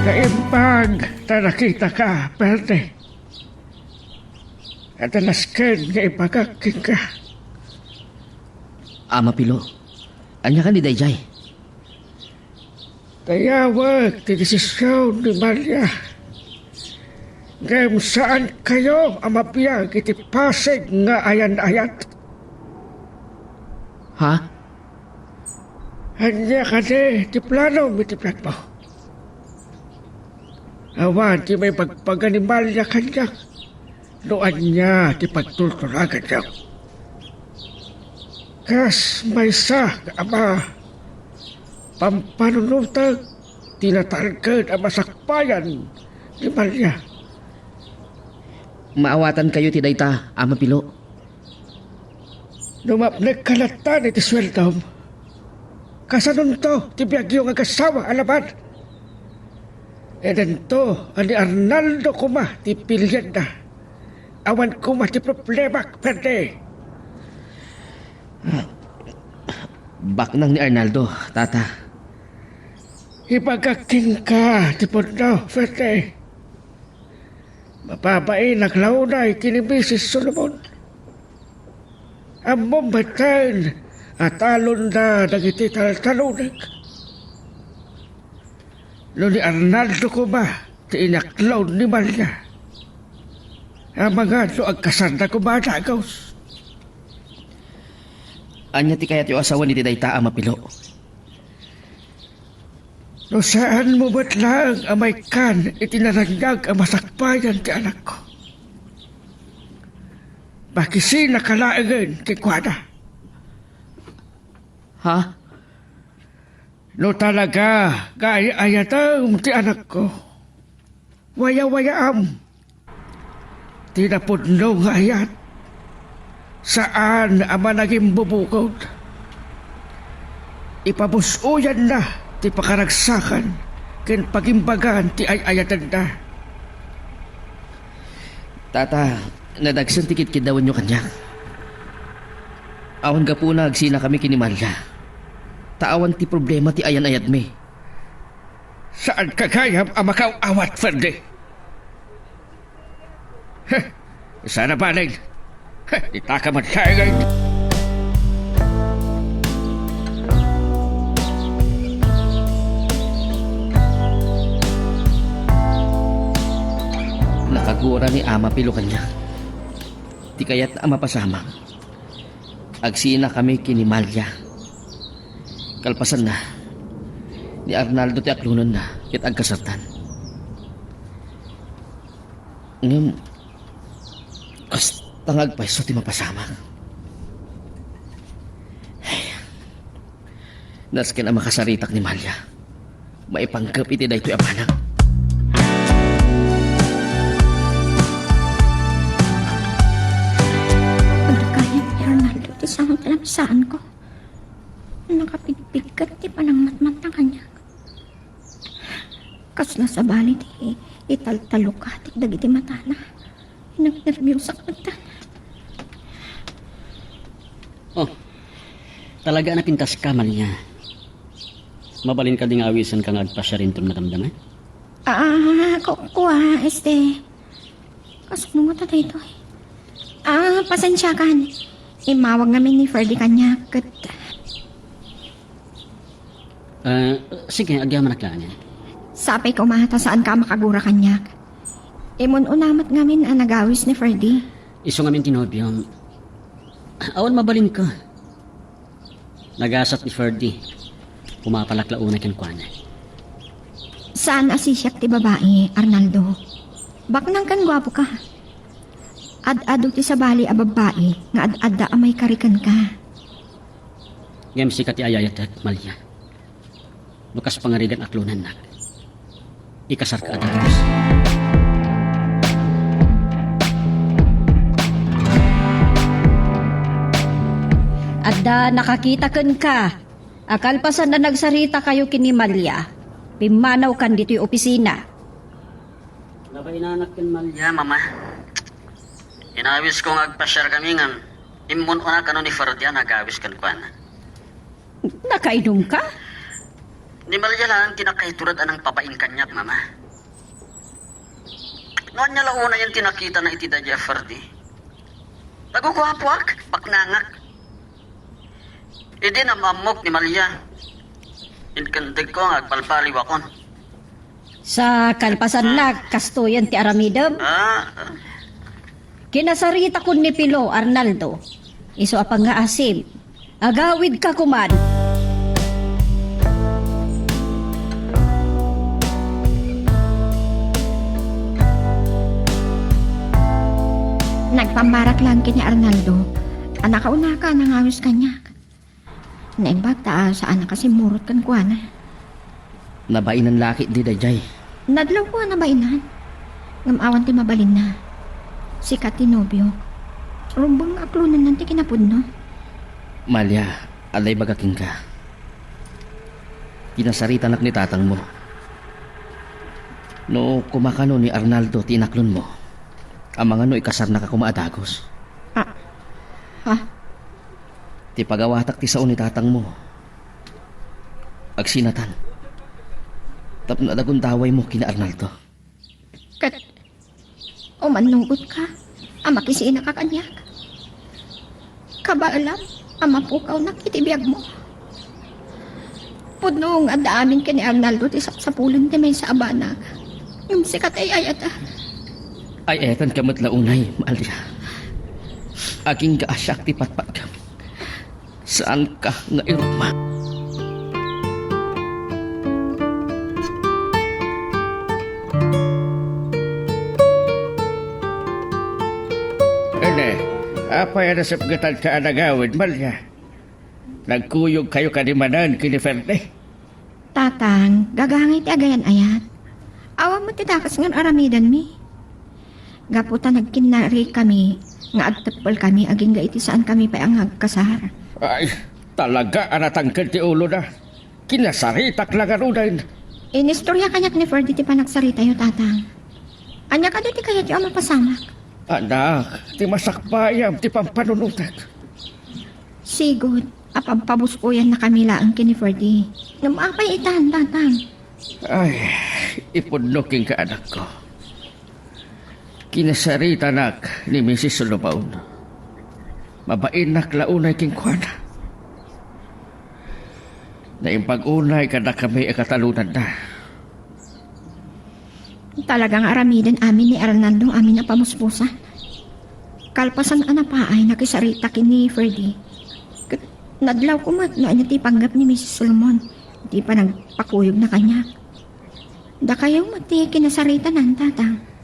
Naimbag ta nakitaka, Ferde. Adda nasken nga ibagak kenka. Ama Pilo, ania kadi daydiay? Dayawek ti desision ni Malia. Ngem saankayo a mabiag iti pasig nga ayan-ayat. Ha? Ania kadi ti planom iti biagmo? Awan ti maibagbaga ni Malia kaniak no ania ti pagtultulaganyo. Kas maysa nga ama, pampanunotek ti natalged a masakbayan ni Malia. Maawatankayo iti dayta, Ama Pilo. No mapnekka latta iti sueldom, kasanonto ti biagyo nga agasawa a laban? Idinto a ni Arnaldo koma ti pilienna. Awan koma ti problemak, Ferde. Baknang ni Arnaldo, Tata. Ibagak kenka ti pudno, Ferde. Mababainak la unay ken ni Misis Solomon. Ammom metten a talonda dagiti taltalonek. No ni Arnaldo koma ti inaklon ni Malia, amangan no agkasarda koma a dagus. Ania ti kayatyo a sawen iti dayta, Ama Pilo? No saanmo met laeng a maikkan iti narangag a masakbayan ti anakko, makisinaka laengen kenkuana. Ha? No talaga nga ay-ayatem ti anakko, wayawayaam ti napudno nga ayat. Saan a managimbubukod. Ipabus-oyanna ti pakaragsakan ken pagimbagan ti ay-ayatenna. Tata, nadagsen ti kitkiddawenyo kaniak. Awan gapuna agsinakami ken ni Malia, ta awan ti problema ti ayan-ayatmi. Saanka gayam a makaw-awat, Ferde. Heh, saan a baleg. Heh, itaka man kayo ngayon. Nakagura ni Ama Pilo kaniak. Ti kayat a mapasamak. Agsinakami ken ni Malia. Kalpasanna, ni Arnaldo ti aklonenna ket agkasartan. Ngem, kasta nga agpayso ti mapasamak. Nasken a makasaritak ni Malia, maipanggep iti daytoy a banag. Adda gayam ni Arnaldo ti sango ti lapsaanko. Nakapigpigget ti panangmatmatna kaniak. Kasla sabali ti italtalukatik dagiti matana. Nagnerbiusak metten. Oh, talaga a napintaska, Malia. Mabalin kadi nga awisenka nga agpasiar inton madamdama? Ah, ku-, kua, este, kasano ngata daytoy? Ah, pasensiakan. Immawag ngamin ni Ferdy kaniak, ket Ah, sige, agyamanak laeng. Sapay koma ta saanka a makagura kaniak. Imun-una met ngamin a nagawis ni Ferdy. Isu ngamin ti nobiom. Awan mabalinka. Nagasat ni Ferdy. Pumapalak la unay kenkuana. Saan a sisiak ti babai, Arnaldo. Baknang ken guapoka. Ad-adu ti sabali a babbai nga ad-adda a maikari kenka. Ngem sika ti ayayatek, Malia. No kas pangarigan aklonennak, ikasarka a dagus. Adda nakakita kenka a kalpasan a nagsaritakayo ken ni Malia, pimmanawkan ditoy opisina. Nabainanak ken Malia, Mama. Inawisko nga agpasiarkami ngem immun-una kano ni Ferdy a nagawis kenkuana. Nakainumka? Ni Malia laeng ti nakaitured a nangpabain kaniak, Mama. No ania la unayen ti nakitana iti daydiay a Ferdi? Naguguapoak, baknangak. Idi nam-ammok ni Malia, inkendegko nga agbalbaliwakon. Sa kalpasannak, kastoyen ti aramidem? Ah, ah. Kinasaritakon ni Pilo, Arnaldo. Isu a pangngaasim. Agawidka koman. Nagpammarak laeng ken ni Arnaldo a nakaunaka a nangawis kaniak. Naimbag ta saan a kasimmurot kenkuana. Nabainan la ketdi daydiay. Nadlawko a nabainan. Ngem awan ti mabalinna. Sika ti nobiok. Rumbeng nga aklonennan ti kinapudno. Malia, adda ibaga kenka. Kinasaritanak ni tatangmo. No kumakano ni Arnaldo ti inaklonmo, amangan no ikasarnaka koma a dagus. Ah, ha? Ti pagawatak ti sao ni tatangmo, agsinatan. Tapno adda gundawaymo ken ni Arnaldo. Ket umannugotka a makisinaka kaniak. Kabaelam a mapukawnak iti biagmo. Pudno nga adda amin ken ni Arnaldo ti sapsapulen ti maysa a banag. Ngem sika ti ay-ayaten. Ay-ayatenka met la unay, Malia. Agingga a siak ti patpatgem. Saanka nga irukma. Ene, apay a nasepgetanka a nagawid, Malia? Nagkuyogkayo kadi manen ken ni Ferdi? Tatang, gagangay ti agayan-ayat. Awan met ti dakes nga ar-aramidenmi. Gapu ta nagkinnarikami nga agteppelkami agingga iti saankami pay a nga agkasar. Ay, talaga a natangked ti ulona. Kinasaritak la ngaruden. Inistorya kaniak ni Ferdi ti panagsaritayo, Tatang. Ania kadi ti kayatyo a mapasamak? Anak, ti masakbayam ti pampanunotek. Sigud a pampabuskuyannakami laeng ken ni Ferdi. Ngem apay itan, Tatang? Ay, ipudno kenka, anakko. Kinasaritanak ni Misis Solomon. Mabainak la unay kenkuana. Naimbag unay kadakami a katalonanna. Talaga nga aramiden amin ni Arnaldo amin a pamuspusan. Kalpasan a napaay, nakisarita ken ni Ferdi. Ket nadlawko met no ania ti panggep ni Misis Solomon iti panagpakuyogna kaniak. Dakayo met ti kinasaritanan, Tatang.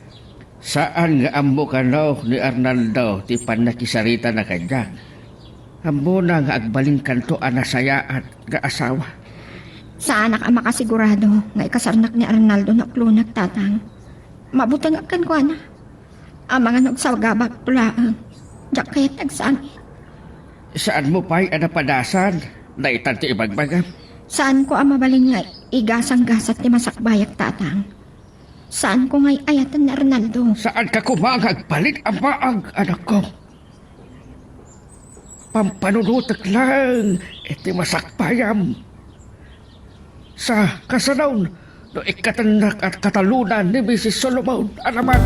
Saan nga ammo kano ni Arnaldo ti pannakisaritana kaniak. Ammona nga agbalinkanto a nasayaat nga asawa. Saanak a makasigurado nga ikasarnak ni Arnaldo no aklonak, Tatang. Mabutengak kenkuana. Amangan no agsagabakto laeng. Diak kayat agsangit. Saanmo pay a napadasan daytan ti ibagbagam? Saanko a mabalin nga igasanggasat ti masakbayak, Tatang. Saanko nga ay-ayaten ni Arnaldo. Saanka koma nga agbalin a maag, anakko. Pampanunotek laeng iti masakbayam. Sa kasano no ikkatennak a katalonan ni Misis Solomon a naman?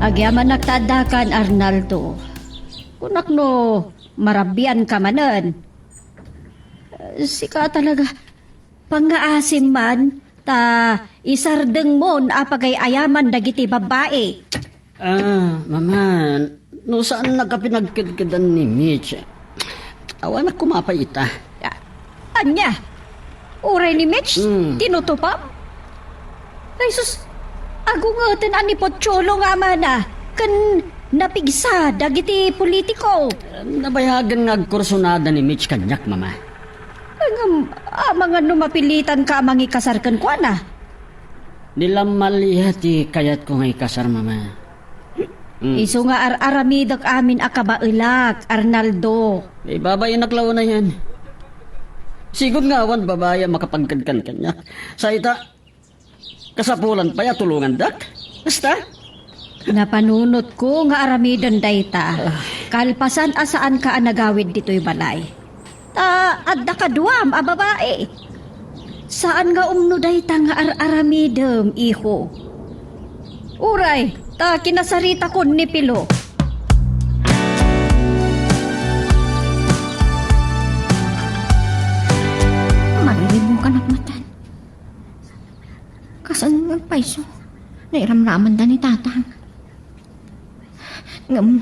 Agyamanak ta addakan, Arnaldo. Kunak no marabianka manen. Sika talaga, pangngaasim man, ta isardengmon a pagay-ayaman dagiti babbai. Ah, Mama, no saannak a pinagkedkedan ni Mitch, awanak koma pay ita. Ah, ania? Uray ni Mitch, hmm, tinutupam? Ay sus, agungeten a ni Pocholo nga amana, ken napigsa dagiti politiko. Nabayagen nga agkursunada ni Mitch kaniak, Mama. Ngem, amangan no mapilitanka a mangikasar kenkuana? Ni Lamalia ti kayatko nga ikasar, Mama. Mm. Isu nga ar-aramidek amin a kabaelak, Arnaldo. Ibabainak la unayen. Sigud nga awan babai a makapagkedkan kaniak. Sa ita, kasapulan pay a tulongandak. Basta, Napanunotko nga aramiden dayta, kalpasan a saanka a nagawid ditoy balay. Ta adda kaduam a babai. Saan nga umno dayta nga ar-aramidem, iho. Uray, ta kinasaritakon ni Pilo. Mariribukan ak matan. Kasano nga agpayso? Nairamramanda ni Tatang. Ngem,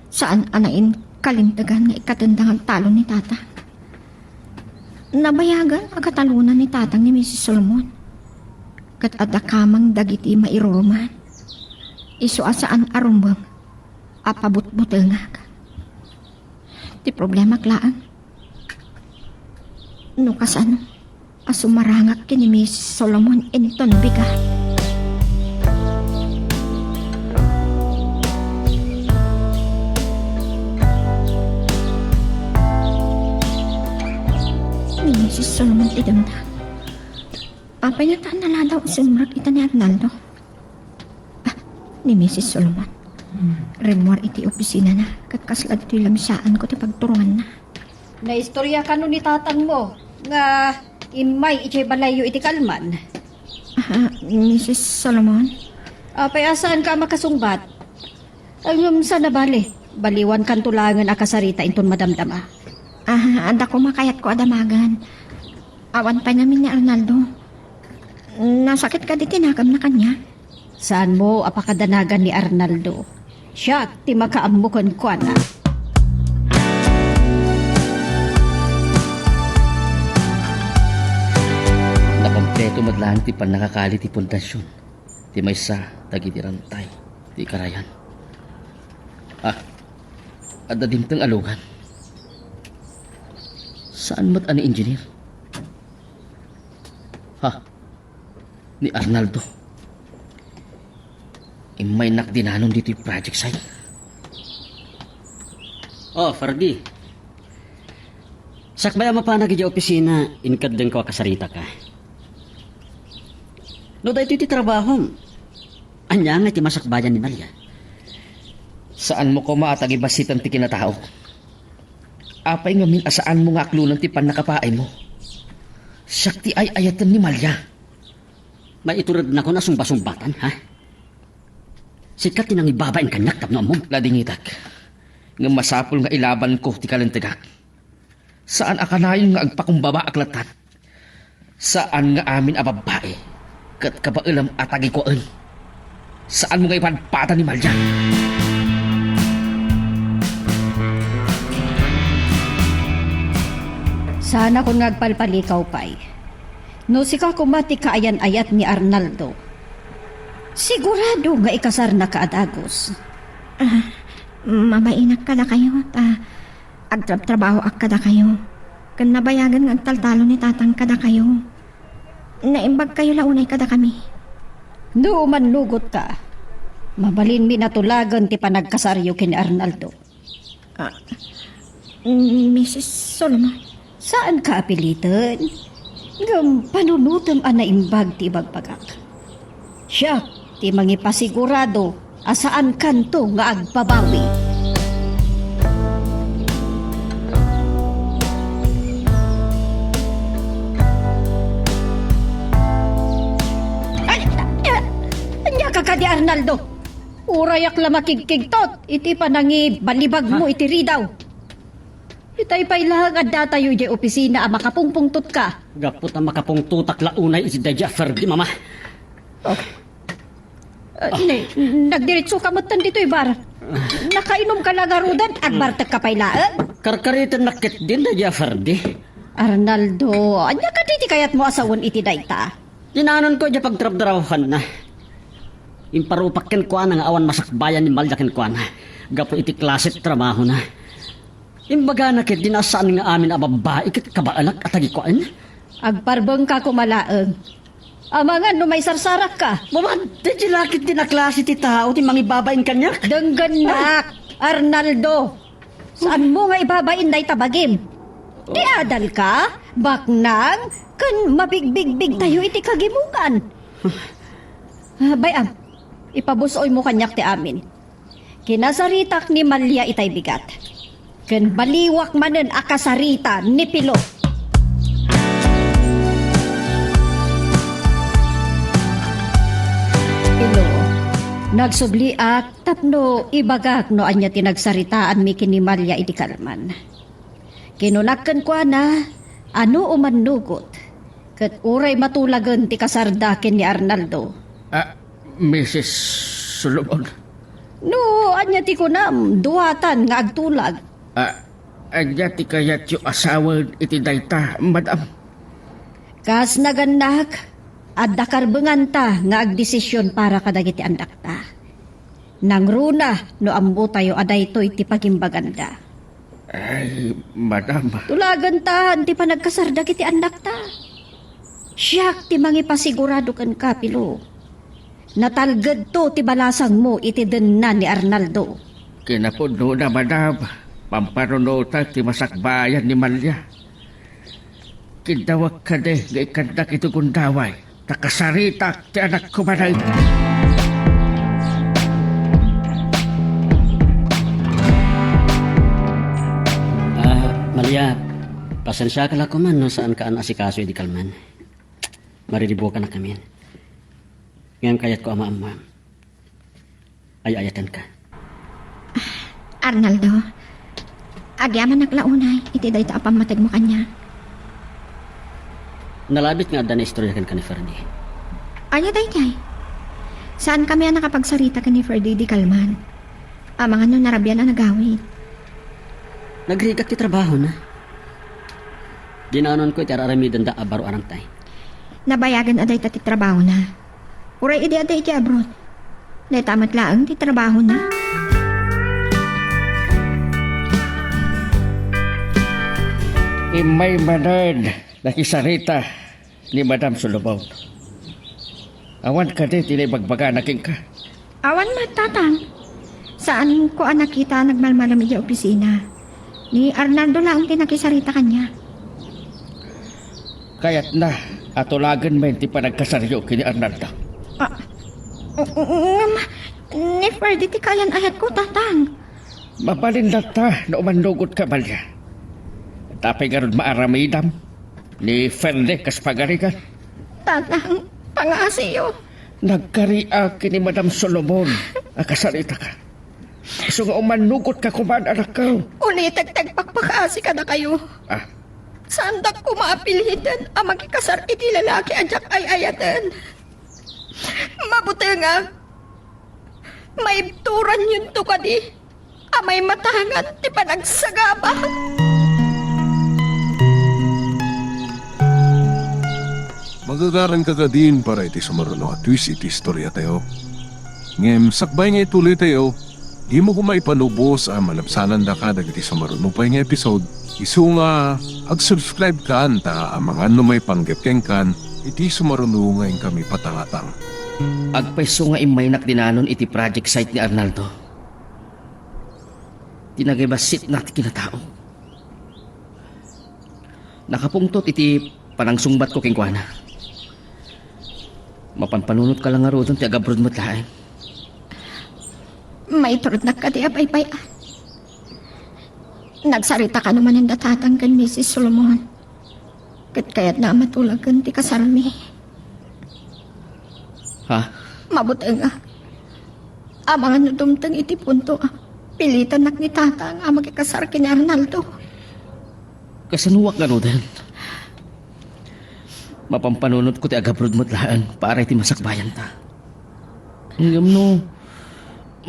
saan a nainkalintegan nga ikkatenda nga agtalon ni Tatang. Nabayagan a katalona ni Tatang ni Misis Solomon. Ket adda kameng dagiti mairuruman. Isu a saan a rumbeng a pabutbutengak. Ti problemak laeng, no kasano a sumarangak ken ni Misis Solomon inton bigat. Ni Misis Solomon ti dengdang. Apay nga ta naladaw a simrek ita ni Arnaldo? Ah, ni Misis Solomon. Rimmuar iti opisinana, ket kasla ditoy la bisaanko ti pagturonganna. Naistorya kano ni tatangmo nga immay idiay balayyo iti kalman? Ah, Misis Solomon? Apay a saanka a makasungbat? Ngem saan a bale, baliwankanto laengen a kasarita inton madamdama. Ah, adda koma kayatko a damagen. Awan pay ngamin ni Arnaldo. Nasakit kadi ti nakemna kaniak? Saanmo a pakadanagan ni Arnaldo. Siak ti makaammo kenkuana. Nakompleto met laeng ti pannakakali ti pundasion ti maysa dagiti rantay ti karayan. Ah, adda dimteng a lugan. Saan met a ni engineer? Ha? Ni Arnaldo. Immaynak dinanon ditoy project site. Oh, Ferdy. Sakbay a mapanak idiay opisina, inkeddengko a kasaritaka. No daytoy ti trabahom, ania nga ti masakbayan ni Malia? Saanmo koma a tagibasitan ti kinataok. Apay ngamin a saanmo nga aklonen ti pannakapaaymo? Siak ti ay-ayaten ni Malia. Maiturednakon a sungbasungbatan, ha? Sika ti nangibabain kaniak tapno ammom. Ladingitak. Ngem masapul nga ilabanko ti kalintegak. Saan a kanayon nga agpakumbabaak latta. Saan nga amin a babbai ket kabaelam a tagikuaen. Saanmo nga ipadpada ni Malia. Saanakon nga agpalpalikaw pay. No sika koma ti kaayan-ayat ni Arnaldo, sigurado nga ikasarnaka a dagus. Ah, mabainak kadakayo ta agtrabtrabahoak kadakayo. Ken nabayagen nga agtaltalon ni tatang kadakayo. Naimbagkayo la unay kadakami. No mannugotka, mabalinmi natulagen ti panagkasaryo ken ni Arnaldo. Ah, Misis Solomon. Saanka a piliten, ngem panunotem a naimbag ti ibagbagak. Siak ti mangipasigurado a saankanto nga agbabawi. Ay, ania ka kadi, Arnaldo? Urayak la makigkigtot iti panangibalibagmo iti ridaw. Itay pay laeng addatayo idiay opisina a makapungpungtotka. Gapu ta makapungtotak la unay iti daydi a Ferdy, Mama. Oh. Ah, ne, nagdiretso ka metten ditoy bar. Nakainom ka la ngaruden, agbartek ka pay laeng. Karkariten nakket din daydi a Ferdy. Arnaldo, ania kadi ti kayatmo a sawen iti dayta? Dinanonko idiay pagtrabtrabahoanna. Imparupak kenkuana nga awan masakbayan ni Malia kenkuana gapu iti klase ti trabahona. Imbagana ketdi a saan nga amin a babbai ket kabaelak a tagikuaen. Agparbengka koma laeng. Amangan no maisarsarakka. Mama, daydi la ketdi a klase ti tao ti mangibabain kaniak. Denggennak, Arnaldo. Saanmo nga ibabain dayta bagim? Ti adalka, baknang, ken mabigbigbigtayo iti kagimongan. Ah, bay-am, Ipabus-oymo kaniak ti amin. Kinasaritak ni Malia itay bigat. Ken baliwak manen a kasarita ni Pilo. Pilo, nagsubliak tapno ibagak no ania ti nagsaritaanmi ken ni Malia idi kalman. Kinunak kenkuana a no umannugot, ket uray matulagen ti kasarda ken ni Arnaldo. Ah, Misis Solomon. No, ania ti kunam, duatan nga agtulag. Ah, ania ti kayatyo a sawen iti dayta, madam? Kas nagannak, adda karbenganta nga agdesision para kadagiti annakta. Nangruna no ammotayo a daytoy ti pagimbaganda. Ay, madam. Tulagantan ti panagkasar dagiti annakta. Siak ti mangipasigurado kenka, Pilo. Natalgedto ti balasangmo iti denna ni Arnaldo. Kinapudnona, madam, pampanunotek ti masakbayan ni Malia. Kiddawek kadi nga ikkandak iti gundaway, ta kasaritak ti anakko manen. Ah, Malia, pasensiaka la koman no saanka a naasikaso idi kalman. Mariribuakannak ngamin. Ngem kayatko a maammoam. Ay-ayatenka. Arnaldo, agyamanak la unay iti dayta a pammategmo kaniak. Nalabit nga adda naistorya kenka ni Ferdy. Ania daydiay? Saankami a nakapagsarita ken ni Ferdy idi kalman. Amangan no narabian a nagawid. Nagrigat ti trabahona. Dinanonko iti ar-aramidenda a baro a rantay. Nabayagen a dayta ti trabahona. Uray idi adda iti abroad. Dayta met laeng ti trabahona. Immay manen nakisarita ni Madam Solomon. Awan kadi ti naibagbagana kenka? Awan met, Tatang. Saanko a nakita a nagmalmalam idiay opisina. Ni Arnaldo laeng ti nakisarita kaniak. Kayatna a tulagen manen ti panagkasaryo ken ni Arnaldo. Ah, ngem, ni Ferdy ti kayan-ayatko, Tatang. Mabalin latta no umannugotka, Malia. Apay ngarud maaramidam ni Ferdy kas pagarigan? Tatang, pangaasiyo. Nagkariak ken ni Madam Solomon a kasaritaka. Isu nga umannugotka koman, anakko. Ulitek ti agpakpakaasi kadakayo. Ah. Saandak koma a piliten a makikasar iti lalaki a diak ay-ayaten. Mabutengak. Maibturanyonto kadi a maimatangan ti panagsagaba. Magagaranka kadin para iti sumaruno a twist iti istoriatayo. Ngem sakbay nga ituloytayo, dimo koma ipanubos a malabsanandaka dagiti sumaruno pay nga episode. Isu nga, ag-subscribe kan ta amangan no maipanggep kenkan iti sumaruno nga inkami patangatang. Agpayso nga immaynak dinanon iti project site ni Arnaldo. Ti nagibassitnak ti kinatao. Nakapungtot iti panangsungbatko kenkuana. Mapanpanunotka la ngaruden ti agabroad met laeng. Maiturotnak kadi a baybay-an. Nagsarita kano manen da Tatang ken Misis Solomon. Ket kayatna a matulagen ti kasarmi. Ha? Mabutengak. Amangan no dumteng iti punto a pilitannak ni Tatang a makikasar ken ni Arnaldo. Kasanoak ngaruden? Mapanpanunotko ti agabroad met laeng para iti masakbayanta. Ngem no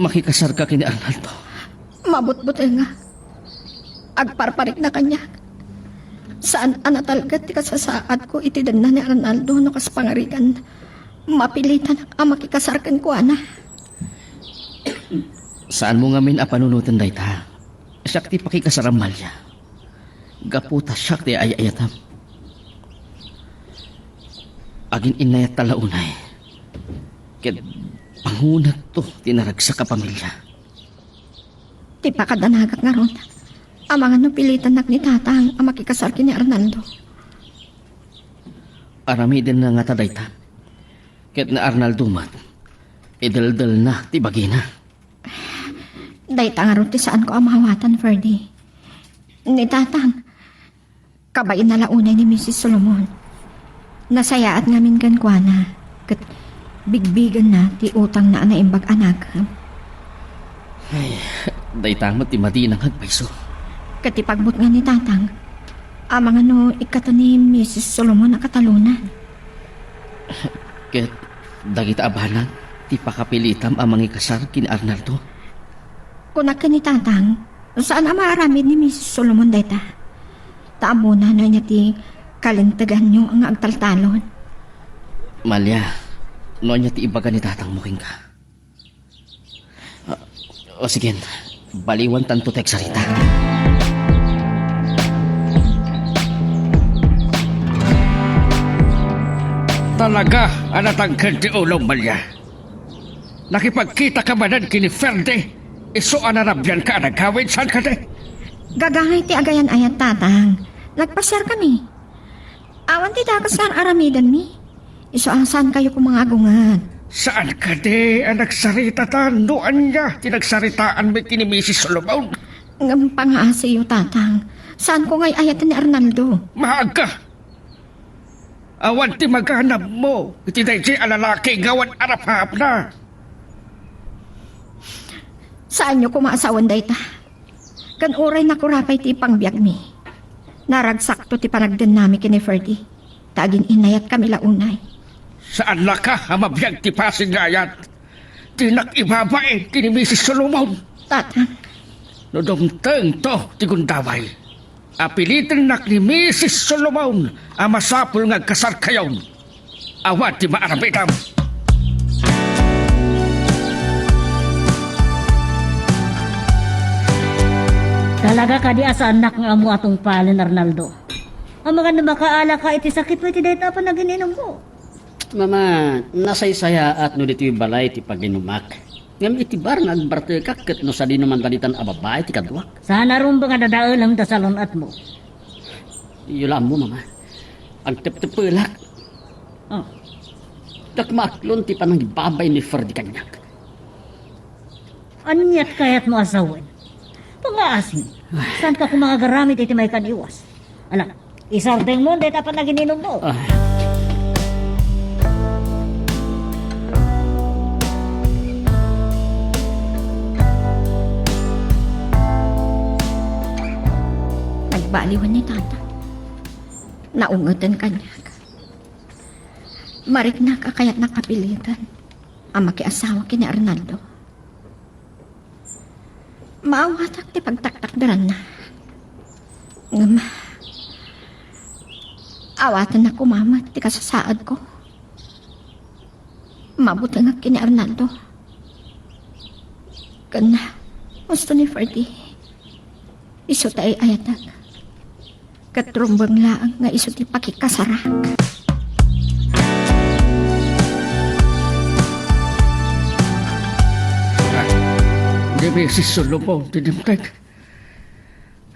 makikasarka ken ni Arnaldo? Mabutbutengak. Agparparikna kaniak. Saan a natalged ti kasasaadko iti denna ni Arnaldo no kas pangarigan, mapilitanak a makikasar kenkuana. Saanmo ngamin a panunoten dayta. Siak ti pakikasaram, Malia. Gapu ta siak ti ay-ayatam. Agin-innayatta la unay. Ket pangunekto ti naragsak a pamilia. Ti pakadanagak ngarud, amangan no pilitannak ni Tatang a makikasar ken ni Arnaldo. Aramidenna ngata dayta. Ket ni Arnaldo met, Ideldelna ti bagina. Dayta ngarud ti saanko a maawatan, Ferdy. Ni Tatang, kabaelna la unay ni Misis Solomon. Nasayaat ngamin kenkuana, ket bigbigenna ti utangna a naimbag a nakem. Ay, dayta met ti madina nga agpayso. Ket ti pagbutngan ni Tatang, amangan no ikkato ni Misis Solomon a katalonan. Ket dagita a banag ti pakapilitam a mangikasar ken Arnaldo? Kunak ken ni Tatang, saan a maaramid ni Misis Solomon dayta. Ta ammona no ania ti kalinteganyo nga agtaltalon. Malia, no ania ti ibaga ni Tatangmo kenka? Ah, o sige, baliwantanto ti agsarita. Talaga a natangken ti ulom, Malia. Nakipagkitaka manen ken ni Ferdy, isu a narabianka a nagawid, saan kadi? Gagangay ti agayan-ayat, Tatang. Nagpasiarkami. Awan ti dakes nga ar-aramidenmi. Isu a saankayo koma nga agunget. Saan kadi a nagsaritatan no ania ti nagsaritaanmi ken ni Misis Solomon? Ngem pangaasiyo, Tatang. Saanko nga ay-ayaten ni Arnaldo. Maaga! Awan ti maganabmo iti daydiay a lalaki nga awan arapapna. Saanyo koma a sawen dayta. Ken uray nakurapay ti pangbiagmi, naragsakto ti panagdennami ken ni Ferdy, ta agin-inayatkami la unay. Saan laka a mabiag ti pasen nga ayat? Dinak ibabain ken ni Misis Solomon. Tatang. No dumtengto ti gundaway, apilitennak ni Misis Solomon a masapul nga agkasarkayon. Awan ti maaramidam. Talaga kadi a saannak nga ammo a tungpalen, Arnaldo? Amangan no makaalaka iti sakitmo iti dayta a panagin-inummo. Mama, nasaysayaat no ditoy balay ti paginumak. Ngem iti bar nga agbartekak ket no sadino man daytan a babai ti kaduak. Saan a rumbeng a dadaelem ta salun-atmo. Iyo la ammo, Mama. Agteptepelak. Oh. Diak maaklon ti panangibabay ni Ferdy kaniak. Aniat kayatmo a sawen? Pangaasim. Ay. Saanka koma nga agaramid iti maikaniwas? Ala, isardengmo dayta a panagin-inummo. Ah. Nagbaliwen ni Tata. Naungeten kaniak. Mariknak a kayatnak a piliten a makiasawa ken ni Arnaldo. Maawatak ti pagtaktakderanna. Ngem, awatennak koma met ti kasasaadko. Mabutengak ken ni Arnaldo. Ken, husto ni Ferdy, isu ti ay-ayatek. Ket rumbeng laeng nga isu ti pakikasarak. Ah, ni Misis Solomon ti dimteng.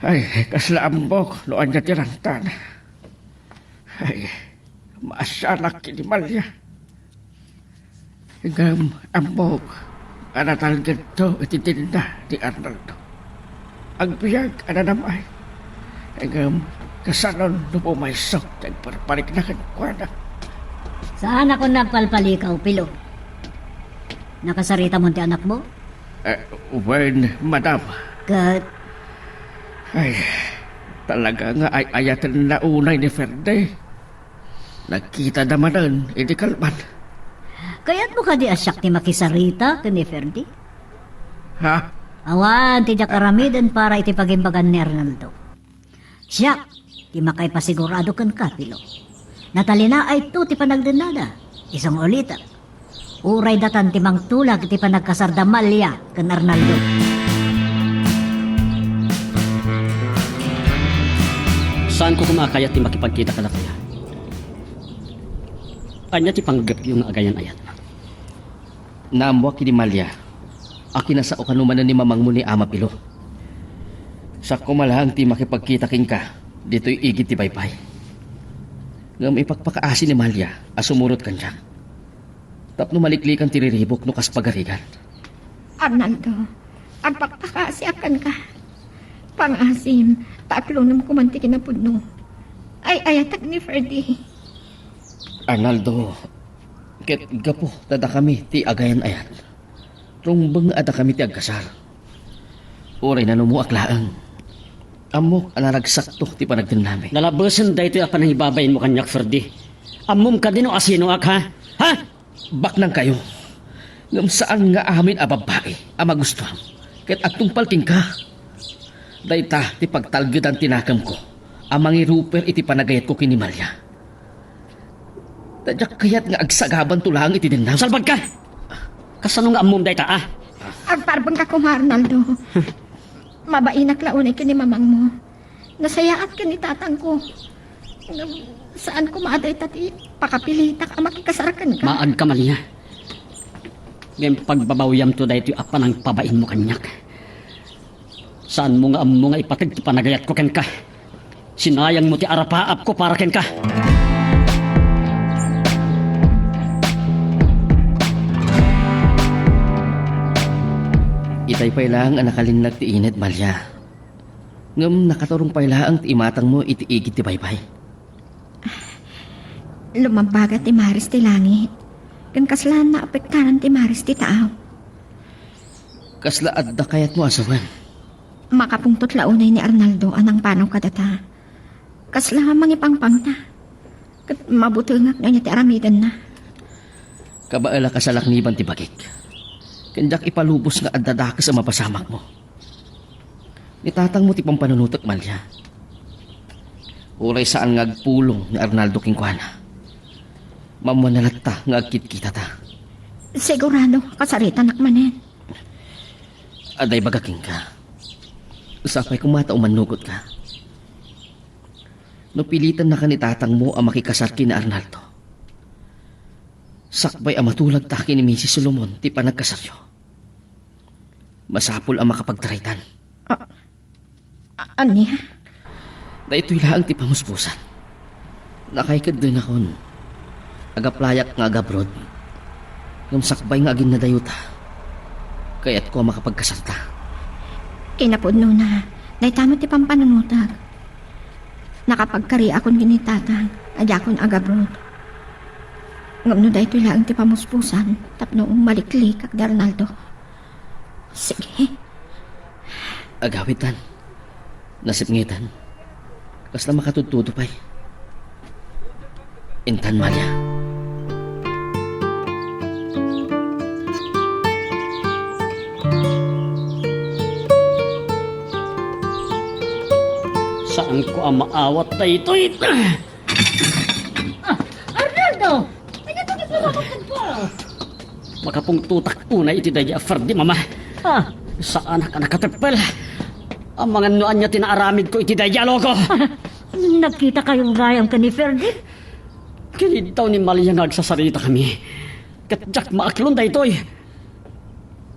Ay, kasla ambok no ania ti rangtan. Ay, maasianak ken ni Malia. Ngem ammok a natalgedto iti tinda ni Arnaldo. Agbiag a nanam-ay. Ngem kasanon no pumayso ti agparparikna kenkuana? Saan a kunam palpalikaw, Pilo. Nakasaritamon ti anakmo? Eh, wen, madam. Ket? Ay, talaga nga ay-ayatenna unay ni Ferde. Nagkitada manen idi kalman. Kayatmo kadi a siak ti makisarita ken ni Ferdi? Ha? Awan ti diak aramiden para iti pagimbagan ni Arnaldo. Siak ti makaipasigurado kenka, Pilo. Natalinaayto ti panagdennada. Isu nga ulitek, uray datan ti mangtulag iti panagkasarda Malia ken Arnaldo. Saanko koma a kayat ti makipagkita kadakaya. Ania ti panggepyo nga agayan-ayat? Naammoak idi Malia a kinasao kano manen ni mamangmo ni Ama Pilo. Siak koma laeng ti makipagkita kenka ditoy igid ti baybay. Ngem ipakpakaasi ni Malia a sumurot kaniak. Tapno maliklikan ti riribuk no kas pagarigan. Arnaldo, agpakpakaasiak kenka. Pangasim, ta aklonem koma ti kinapudno. Ay-ayatek ni Ferdy. Arnaldo, ket gapu ta dakami ti agayan-ayan, rumbeng a dakami ti agkasar. Uray nanumoak laeng, ammok a naragsakto ti panagdennami. Nalabesen daytoy a panangibabainmo kaniak, Ferdy. Ammom kadi no asinoak, ha? Ha? Baknangkayo, ngem saan nga amin a babbai a magustuam ket agtungpal kenka. Dayta ti pagtalgedan ti nakemko a mangiruper iti panagayatko ken ni Malia. Ta diak kayat nga agsagabanto laeng iti dennam. Salbagka! Kasano nga ammom dayta, a? Agparbengka koma, Arnaldo. Mabainak la unay ken ni mamangmo. Nasayaat ken ni tatangko. Ngem saan koma a dayta ti pakapilitak a makikasar kenka. Maagka, Malia. Ngem pagbabawiamto daytoy a panangpabainmo kaniak. Saanmo nga ammo nga ipateg ti panagayatko kenka. Sinayangmo ti arapaapko para kenka. Itay pay laeng a nakalinnag ti init, Malia. Ngem nakaturong pay laeng ti imatangmo iti igid ti baybay. Lumabbaga ti maris ti langit, ken kasla naapektaran ti maris ti tao. Kasla adda kayatmo a sawen? Makapungtot la unay ni Arnaldo a nangpanaw kadata. Kasla mangipangpangta. Ket mabutengak no ania ti aramidenna. Kabaelak a salakniban ti bagik. Ken diak ipalubos nga adda dakes a mapasamakmo. Ni tatangmo ti pampanunotek, Malia. Uray saan nga agpulong ni Arnaldo kenkuana, mammuanna latta nga agkitkitata. Sigurado, kasaritanak manen. Adda ibaga kenka. Sapay koma ta umannugotka. No pilitennaka ni tatangmo a makikasar ken ni Arnaldo, sakbay a matulagta ken ni Misis Solomon ti panagkasaryo, masapul a makapagtaraytan. A-, a-, ania? Daytoy laeng ti pamuspusan. Nakaikeddennakon. Agaplayak nga agabroad. Ngem sakbay nga aginnadayota, kayatko a makapagkasarta. Kinapudnona, dayta met ti pampanunotak. Nakapagkariakon ken ni tatang a diakon agabroad. Ngem no daytoy laeng ti pamuspusan tapno maliklikak da Arnaldo. Sige. Agawitan. Nasipngetan. Kasla makatudtudo pay. Intan, Malia. Saanko a maawat daytoy. Ah, Arnaldo! Ania ti nagpamamakan ka? Makapungtotak unay iti daydi a Ferdy, Mama. Ah. Saanak a nakateppel. Amangan no ania ti naaramidko iti daydi a loko. Ah, nagkitakayo gayam ken ni Ferdy? Kiniddaw ni Malia nga agsasaritakami. Ket diak maaklon daytoy.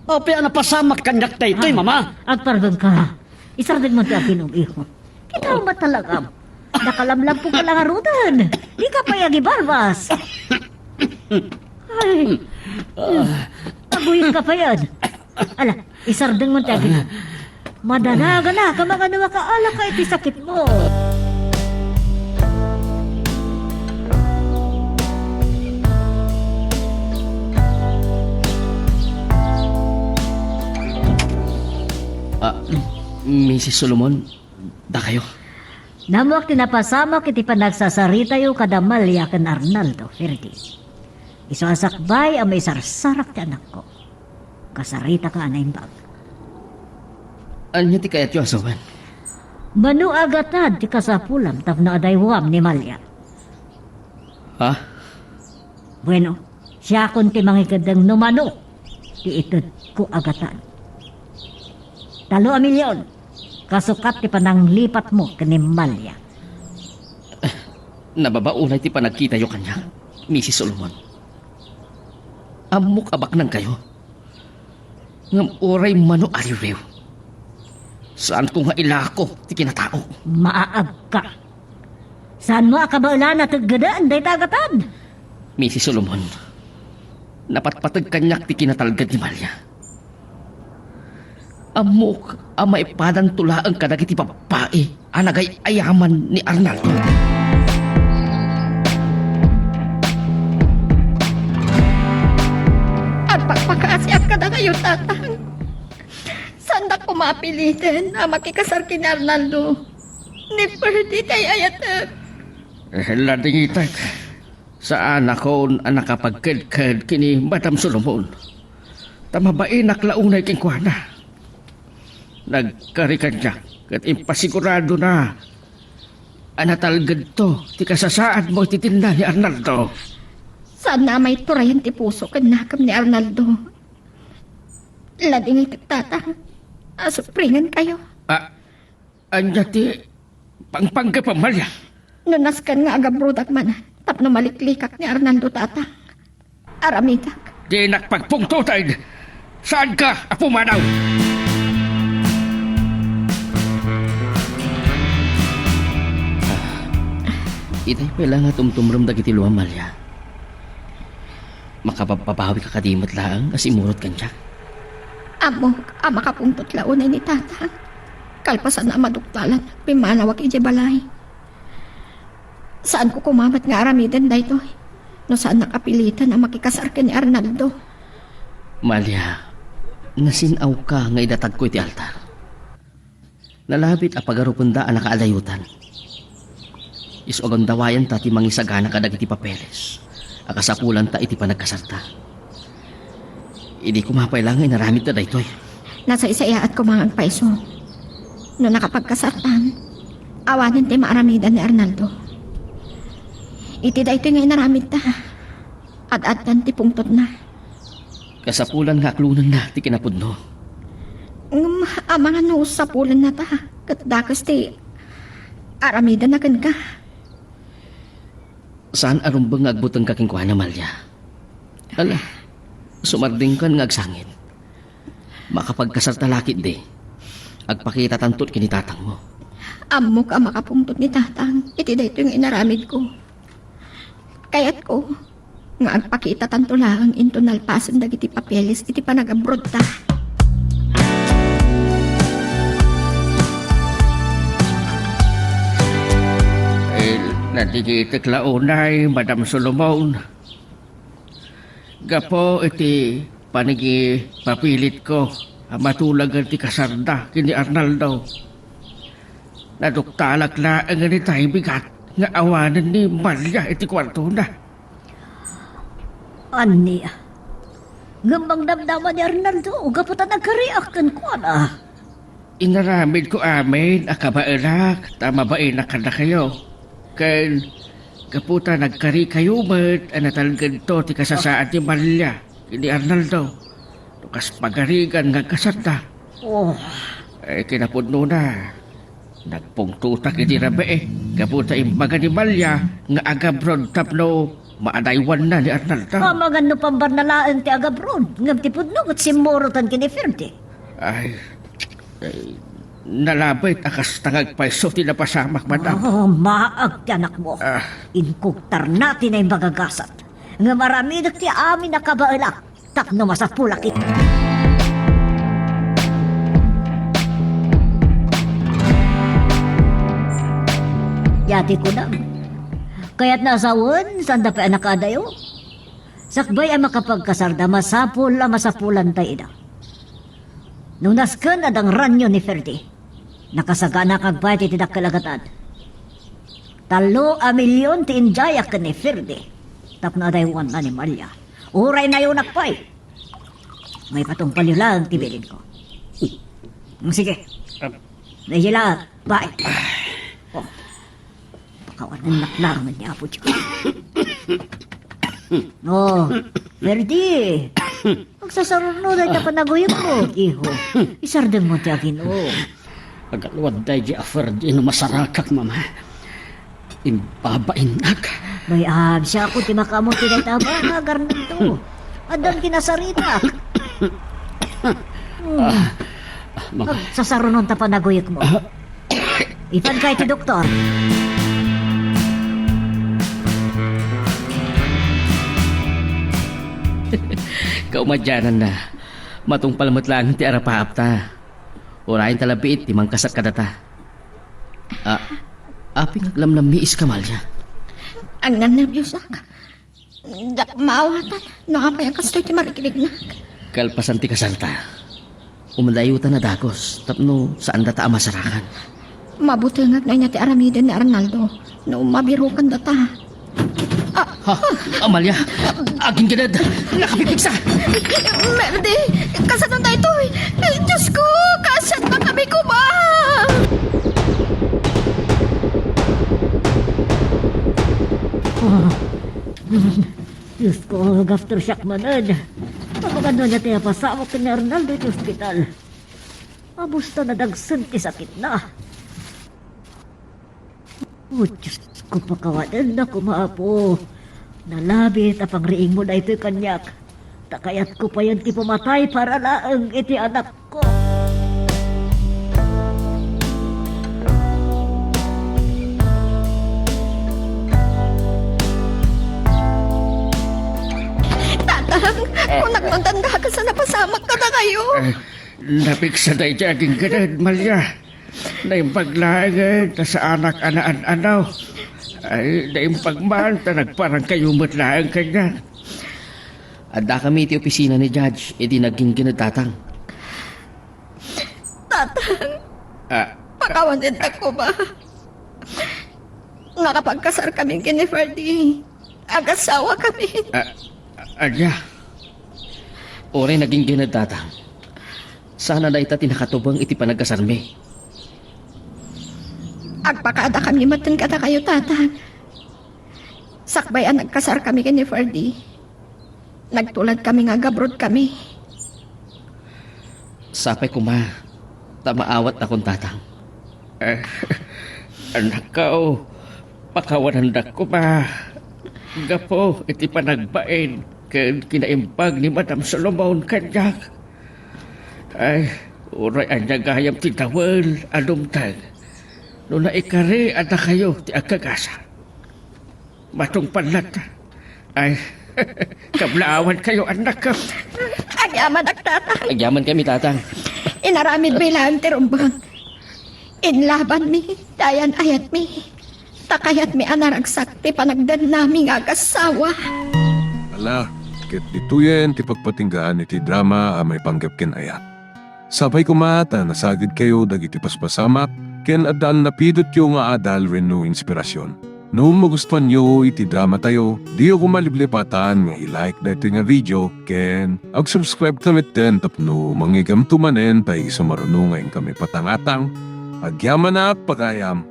Apay a napasamak kaniak daytoy, ah, Mama? Agpardengka. Isardengmo ti aginum, iho. Kita met talagam. Nakalamlagko ka la ngaruden. Dika pay agibarbas. Ay. Aguyod ka pay, ad. Ala, isardengmo ti aginum. Madanagan a, kamangano a kaala ka iti sakitmo. Ah, Misis Solomon, dakayo. Nammuak ti napasamak iti panagsasaritayo kada Malia ken Arnaldo, Ferdy. Isu a sakbay a maisarsarak ti anakko. Kasaritaka a naimbag. Ania ti kayatyo a sawen? Mano a gatad ti kasapulam tapno adaywam ni Malia? Ha? Bueno, siakon ti mangikeddeng no mano ti itedko a gatad. Talo a milion, kasukat ti pananglipatmo ken ni Malia. Nababa unay ti panagkitayo kaniak, Misis Solomon. Ammok a baknangkayo. Ngem uray mano a riwriw, saanko nga ilako ti kinataok. Maaagka. Saanmo a kabaelan a teggeden dayta a gatad? Misis Solomon, napatpateg kaniak ti kinatalged ni Malia. Ammok a maipadanto laeng kadagiti babbai a nagay-ayaman ni Arnaldo. Agpakpakaasiak kadakayo, Tatang. Saandak koma a piliten a makikasar ken ni Arnaldo. Ni Ferdy ti ay-ayatek. Eh, ladingitek. Saanakon a nakapagkedked ken ni Madam Solomon. Ta mabainak la unay kenkuana. Nagkari kaniak ket impasiguradona a natalgedto ti kasasaadmo iti tinna ni Arnaldo. Saanna a maiturayan ti puso ken nakem ni Arnaldo. Ladingitek, Tatang, a supringenkayo. A-, ania ti pangpanggepem, Malia? No nasken nga agabrodak man tapno maliklikak ni Arnaldo, Tatang, aramidak. Dinak pagpungtoten! Saanka a pumanaw! Ah, itay pay la nga tumtumrem dagiti luam, Malia. Makapabpabawika kadi met laeng a simurot kaniak? Ammok a makapungtot la unay ni Tatang. Kalpasan a maduktalan, pimmanawak idiay balay. Saanko koma met nga aramiden daytoy no saannak a piliten a makikasar ken ni Arnaldo. Malia, nasin-awka nga idatagko iti altar. Nalabit a pagarupenda a nakaadayotan. Isu a gundawayanta ti mangisagana kadagiti papeles a kasapulanta iti panagkasarta. Idi koma pay la nga inaramidta daytoy. Nasaysayaat koma nga agpayso. No nakapagkasartan, awanen ti maaramidan ni Arnaldo. Iti daytoy nga inaramidta, ad-addan ti pungtotna. Kasapulan nga aklonenna ti kinapudno. Ngem amangan no sapulennata ket dakes ti aramidenna kenka. Saan a rumbeng nga agbutengka kenkuana, Malia. Ala, sumardengkan nga agsangit. Makapagkasarta la ketdi. Agpakitatanto ken ni tatangmo. Ammok a makapungtot ni tatang iti daytoy nga inaramidko. Kayatko nga agpakitatanto laeng inton nalpasen dagiti papeles iti panagabrodta. Eh, nadigitek la unay, Madam Solomon. Gapu iti panagipapilitko a matulagen ti kasarda ken ni Arnaldo, naduktalak laengen itay bigat nga awanen ni Malia iti kuartona. Ania? Ngem mangdamdama ni Arnaldo gapu ta nagkariak kenkuana. Inaramidko amin a kabaelak ta mabainak kadakayo. Ken gapu ta nagkarikayo met a natalgedto ti kasasaad ni Malia ken ni Arnaldo no kas pagarigan nga agkasarda. Oh. Eh, kinapudnona, nagpungtotak iti rabii gapu ta imbaga ni Malia nga agabroad tapno maadaywanna ni Arnaldo. Amangan no pambarna laeng ti agabroad, ngem ti pudno ket simmurotan ken ni Ferdy. Ay, eh, nalabit a kasta nga agpayso ti napasamak, madam. Oh, maag ti anakmo. Ah. Inkugtarna ti naimbag a gasat. Ngem aramidek ti amin a kabaelak tapno masapulak iti. Ania ti kunam? Kayatna a sawen, sanda pay a nakaadayo? Sakbay a makapagkasarda, masapul a masapulanta ida. No nasken a dangranyo ni Ferdy, nakasaganak agbayad iti dakkel a gatad. Tallo a milion ti indiayak ken ni Ferdy tapno adaywanna ni Malia. Uray nayonak pay, maipatungpalyo laeng ti bilinko. Mm, sige. Ap- Naisila, bye. Oh. Pakawanennak laeng ni Apo Dios. Oh, Ferdy. Agsasaruno dayta panaguyegmo, iho. Isardengmo ti Aginoo. Agaluad daydi a Ferdy no masarakak, Mama. Imbabainnak. Bay-am, siak ti makaammo ti dayta a bana, Arnaldo. Addan kinasaritak. Hmm. Ah, ah, Mama. Agsasarunon ta panaguyegmo. Ah. Ipankay ti doktor. Kaumadiananna, matungpal met laeng ti arapaapta. Unayen ta labiit ti mangkasar kadata. Ah, apay nga aglamlammiis ka, Malia? Agnernerbios ak. Diak maawatan no apay a kastoy ti marigrignag. Kalpasan ti kasarta, umadayo ta nadagus tapno saan data a masarakan. Mabutengak no ania ti aramiden ni Arnaldo no mabirukan data. Ah, Ha? Amalia! Aginggeded! Nakapipigsa! Merdi! Kasano daytoy? Ay, Diyos ko! Kaasiatna kami, kuma! Ah, Diyos ko, aftershocna manen. Apay nga ania ti napasamak ken ni Arnaldo iti ospital? Abusta nadagsen ti sakitna. O Diyos ko, pakawanenna koma, Apo. Nalabit a pangriingmo daytoy kaniak. Ta kayatko payen ti pumatay para laeng iti anakko. Tatang, kunak no dandaka sa napasamak kadakayo. Eh, napigsa daydi aginggeded, Malia. Naimbag laeng ta saanak a naan-anaw. Ay, naimbag man ta nagparangkayo met laeng kaniak. Addakami iti opisina ni Judge idi naginggined, Tatang. Tatang, Ah, pakawanennak koma. Nakapagkasar kami ken ni Ferdy. Agassawa kami. Ah, ania? Uray naginggined, Tatang. Saan a dayta ti nakatubeng iti panagasarmi. Agpakada kami metten kadakayo, Tatang. Sakbay a nagkasar kami ken ni Ferdy, nagtulad kami nga agabroad kami. Sapay koma ta maawatnakon, Tatang. Eh, anakko, pakawanendak koma gapu iti panagbain ken kinaimbag ni Madam Solomon kaniak. Ay, uray ania gayam ti dawel a dumteng no naikari a dakayo ti agkagasa. Matungpal latta. Ay, kablaawankayo, annak. Agyamanak, Tatang. Agyamankami, Tatang. Inaramidmi laeng ti rumbeng. Inlabanmi, dayan ayatmi. Ta kayatmi a naragsak ti panagdennami nga agassawa. Ala, ket ditoyen ti pagpatinggaan iti drama a maipanggep ken ayat. Sapay koma ta nasagidkayo dagiti paspasamak ken adda napidotyo nga adal wenno inspirasyon. No magustuanyo iti dramatayo, diyo koma liplipatan nga i-like daytoy nga video ken ag-subscribe ta metten tapno mangigamto manen ta isu maruno nga inkami patangatang. Agyamanak, pagayam.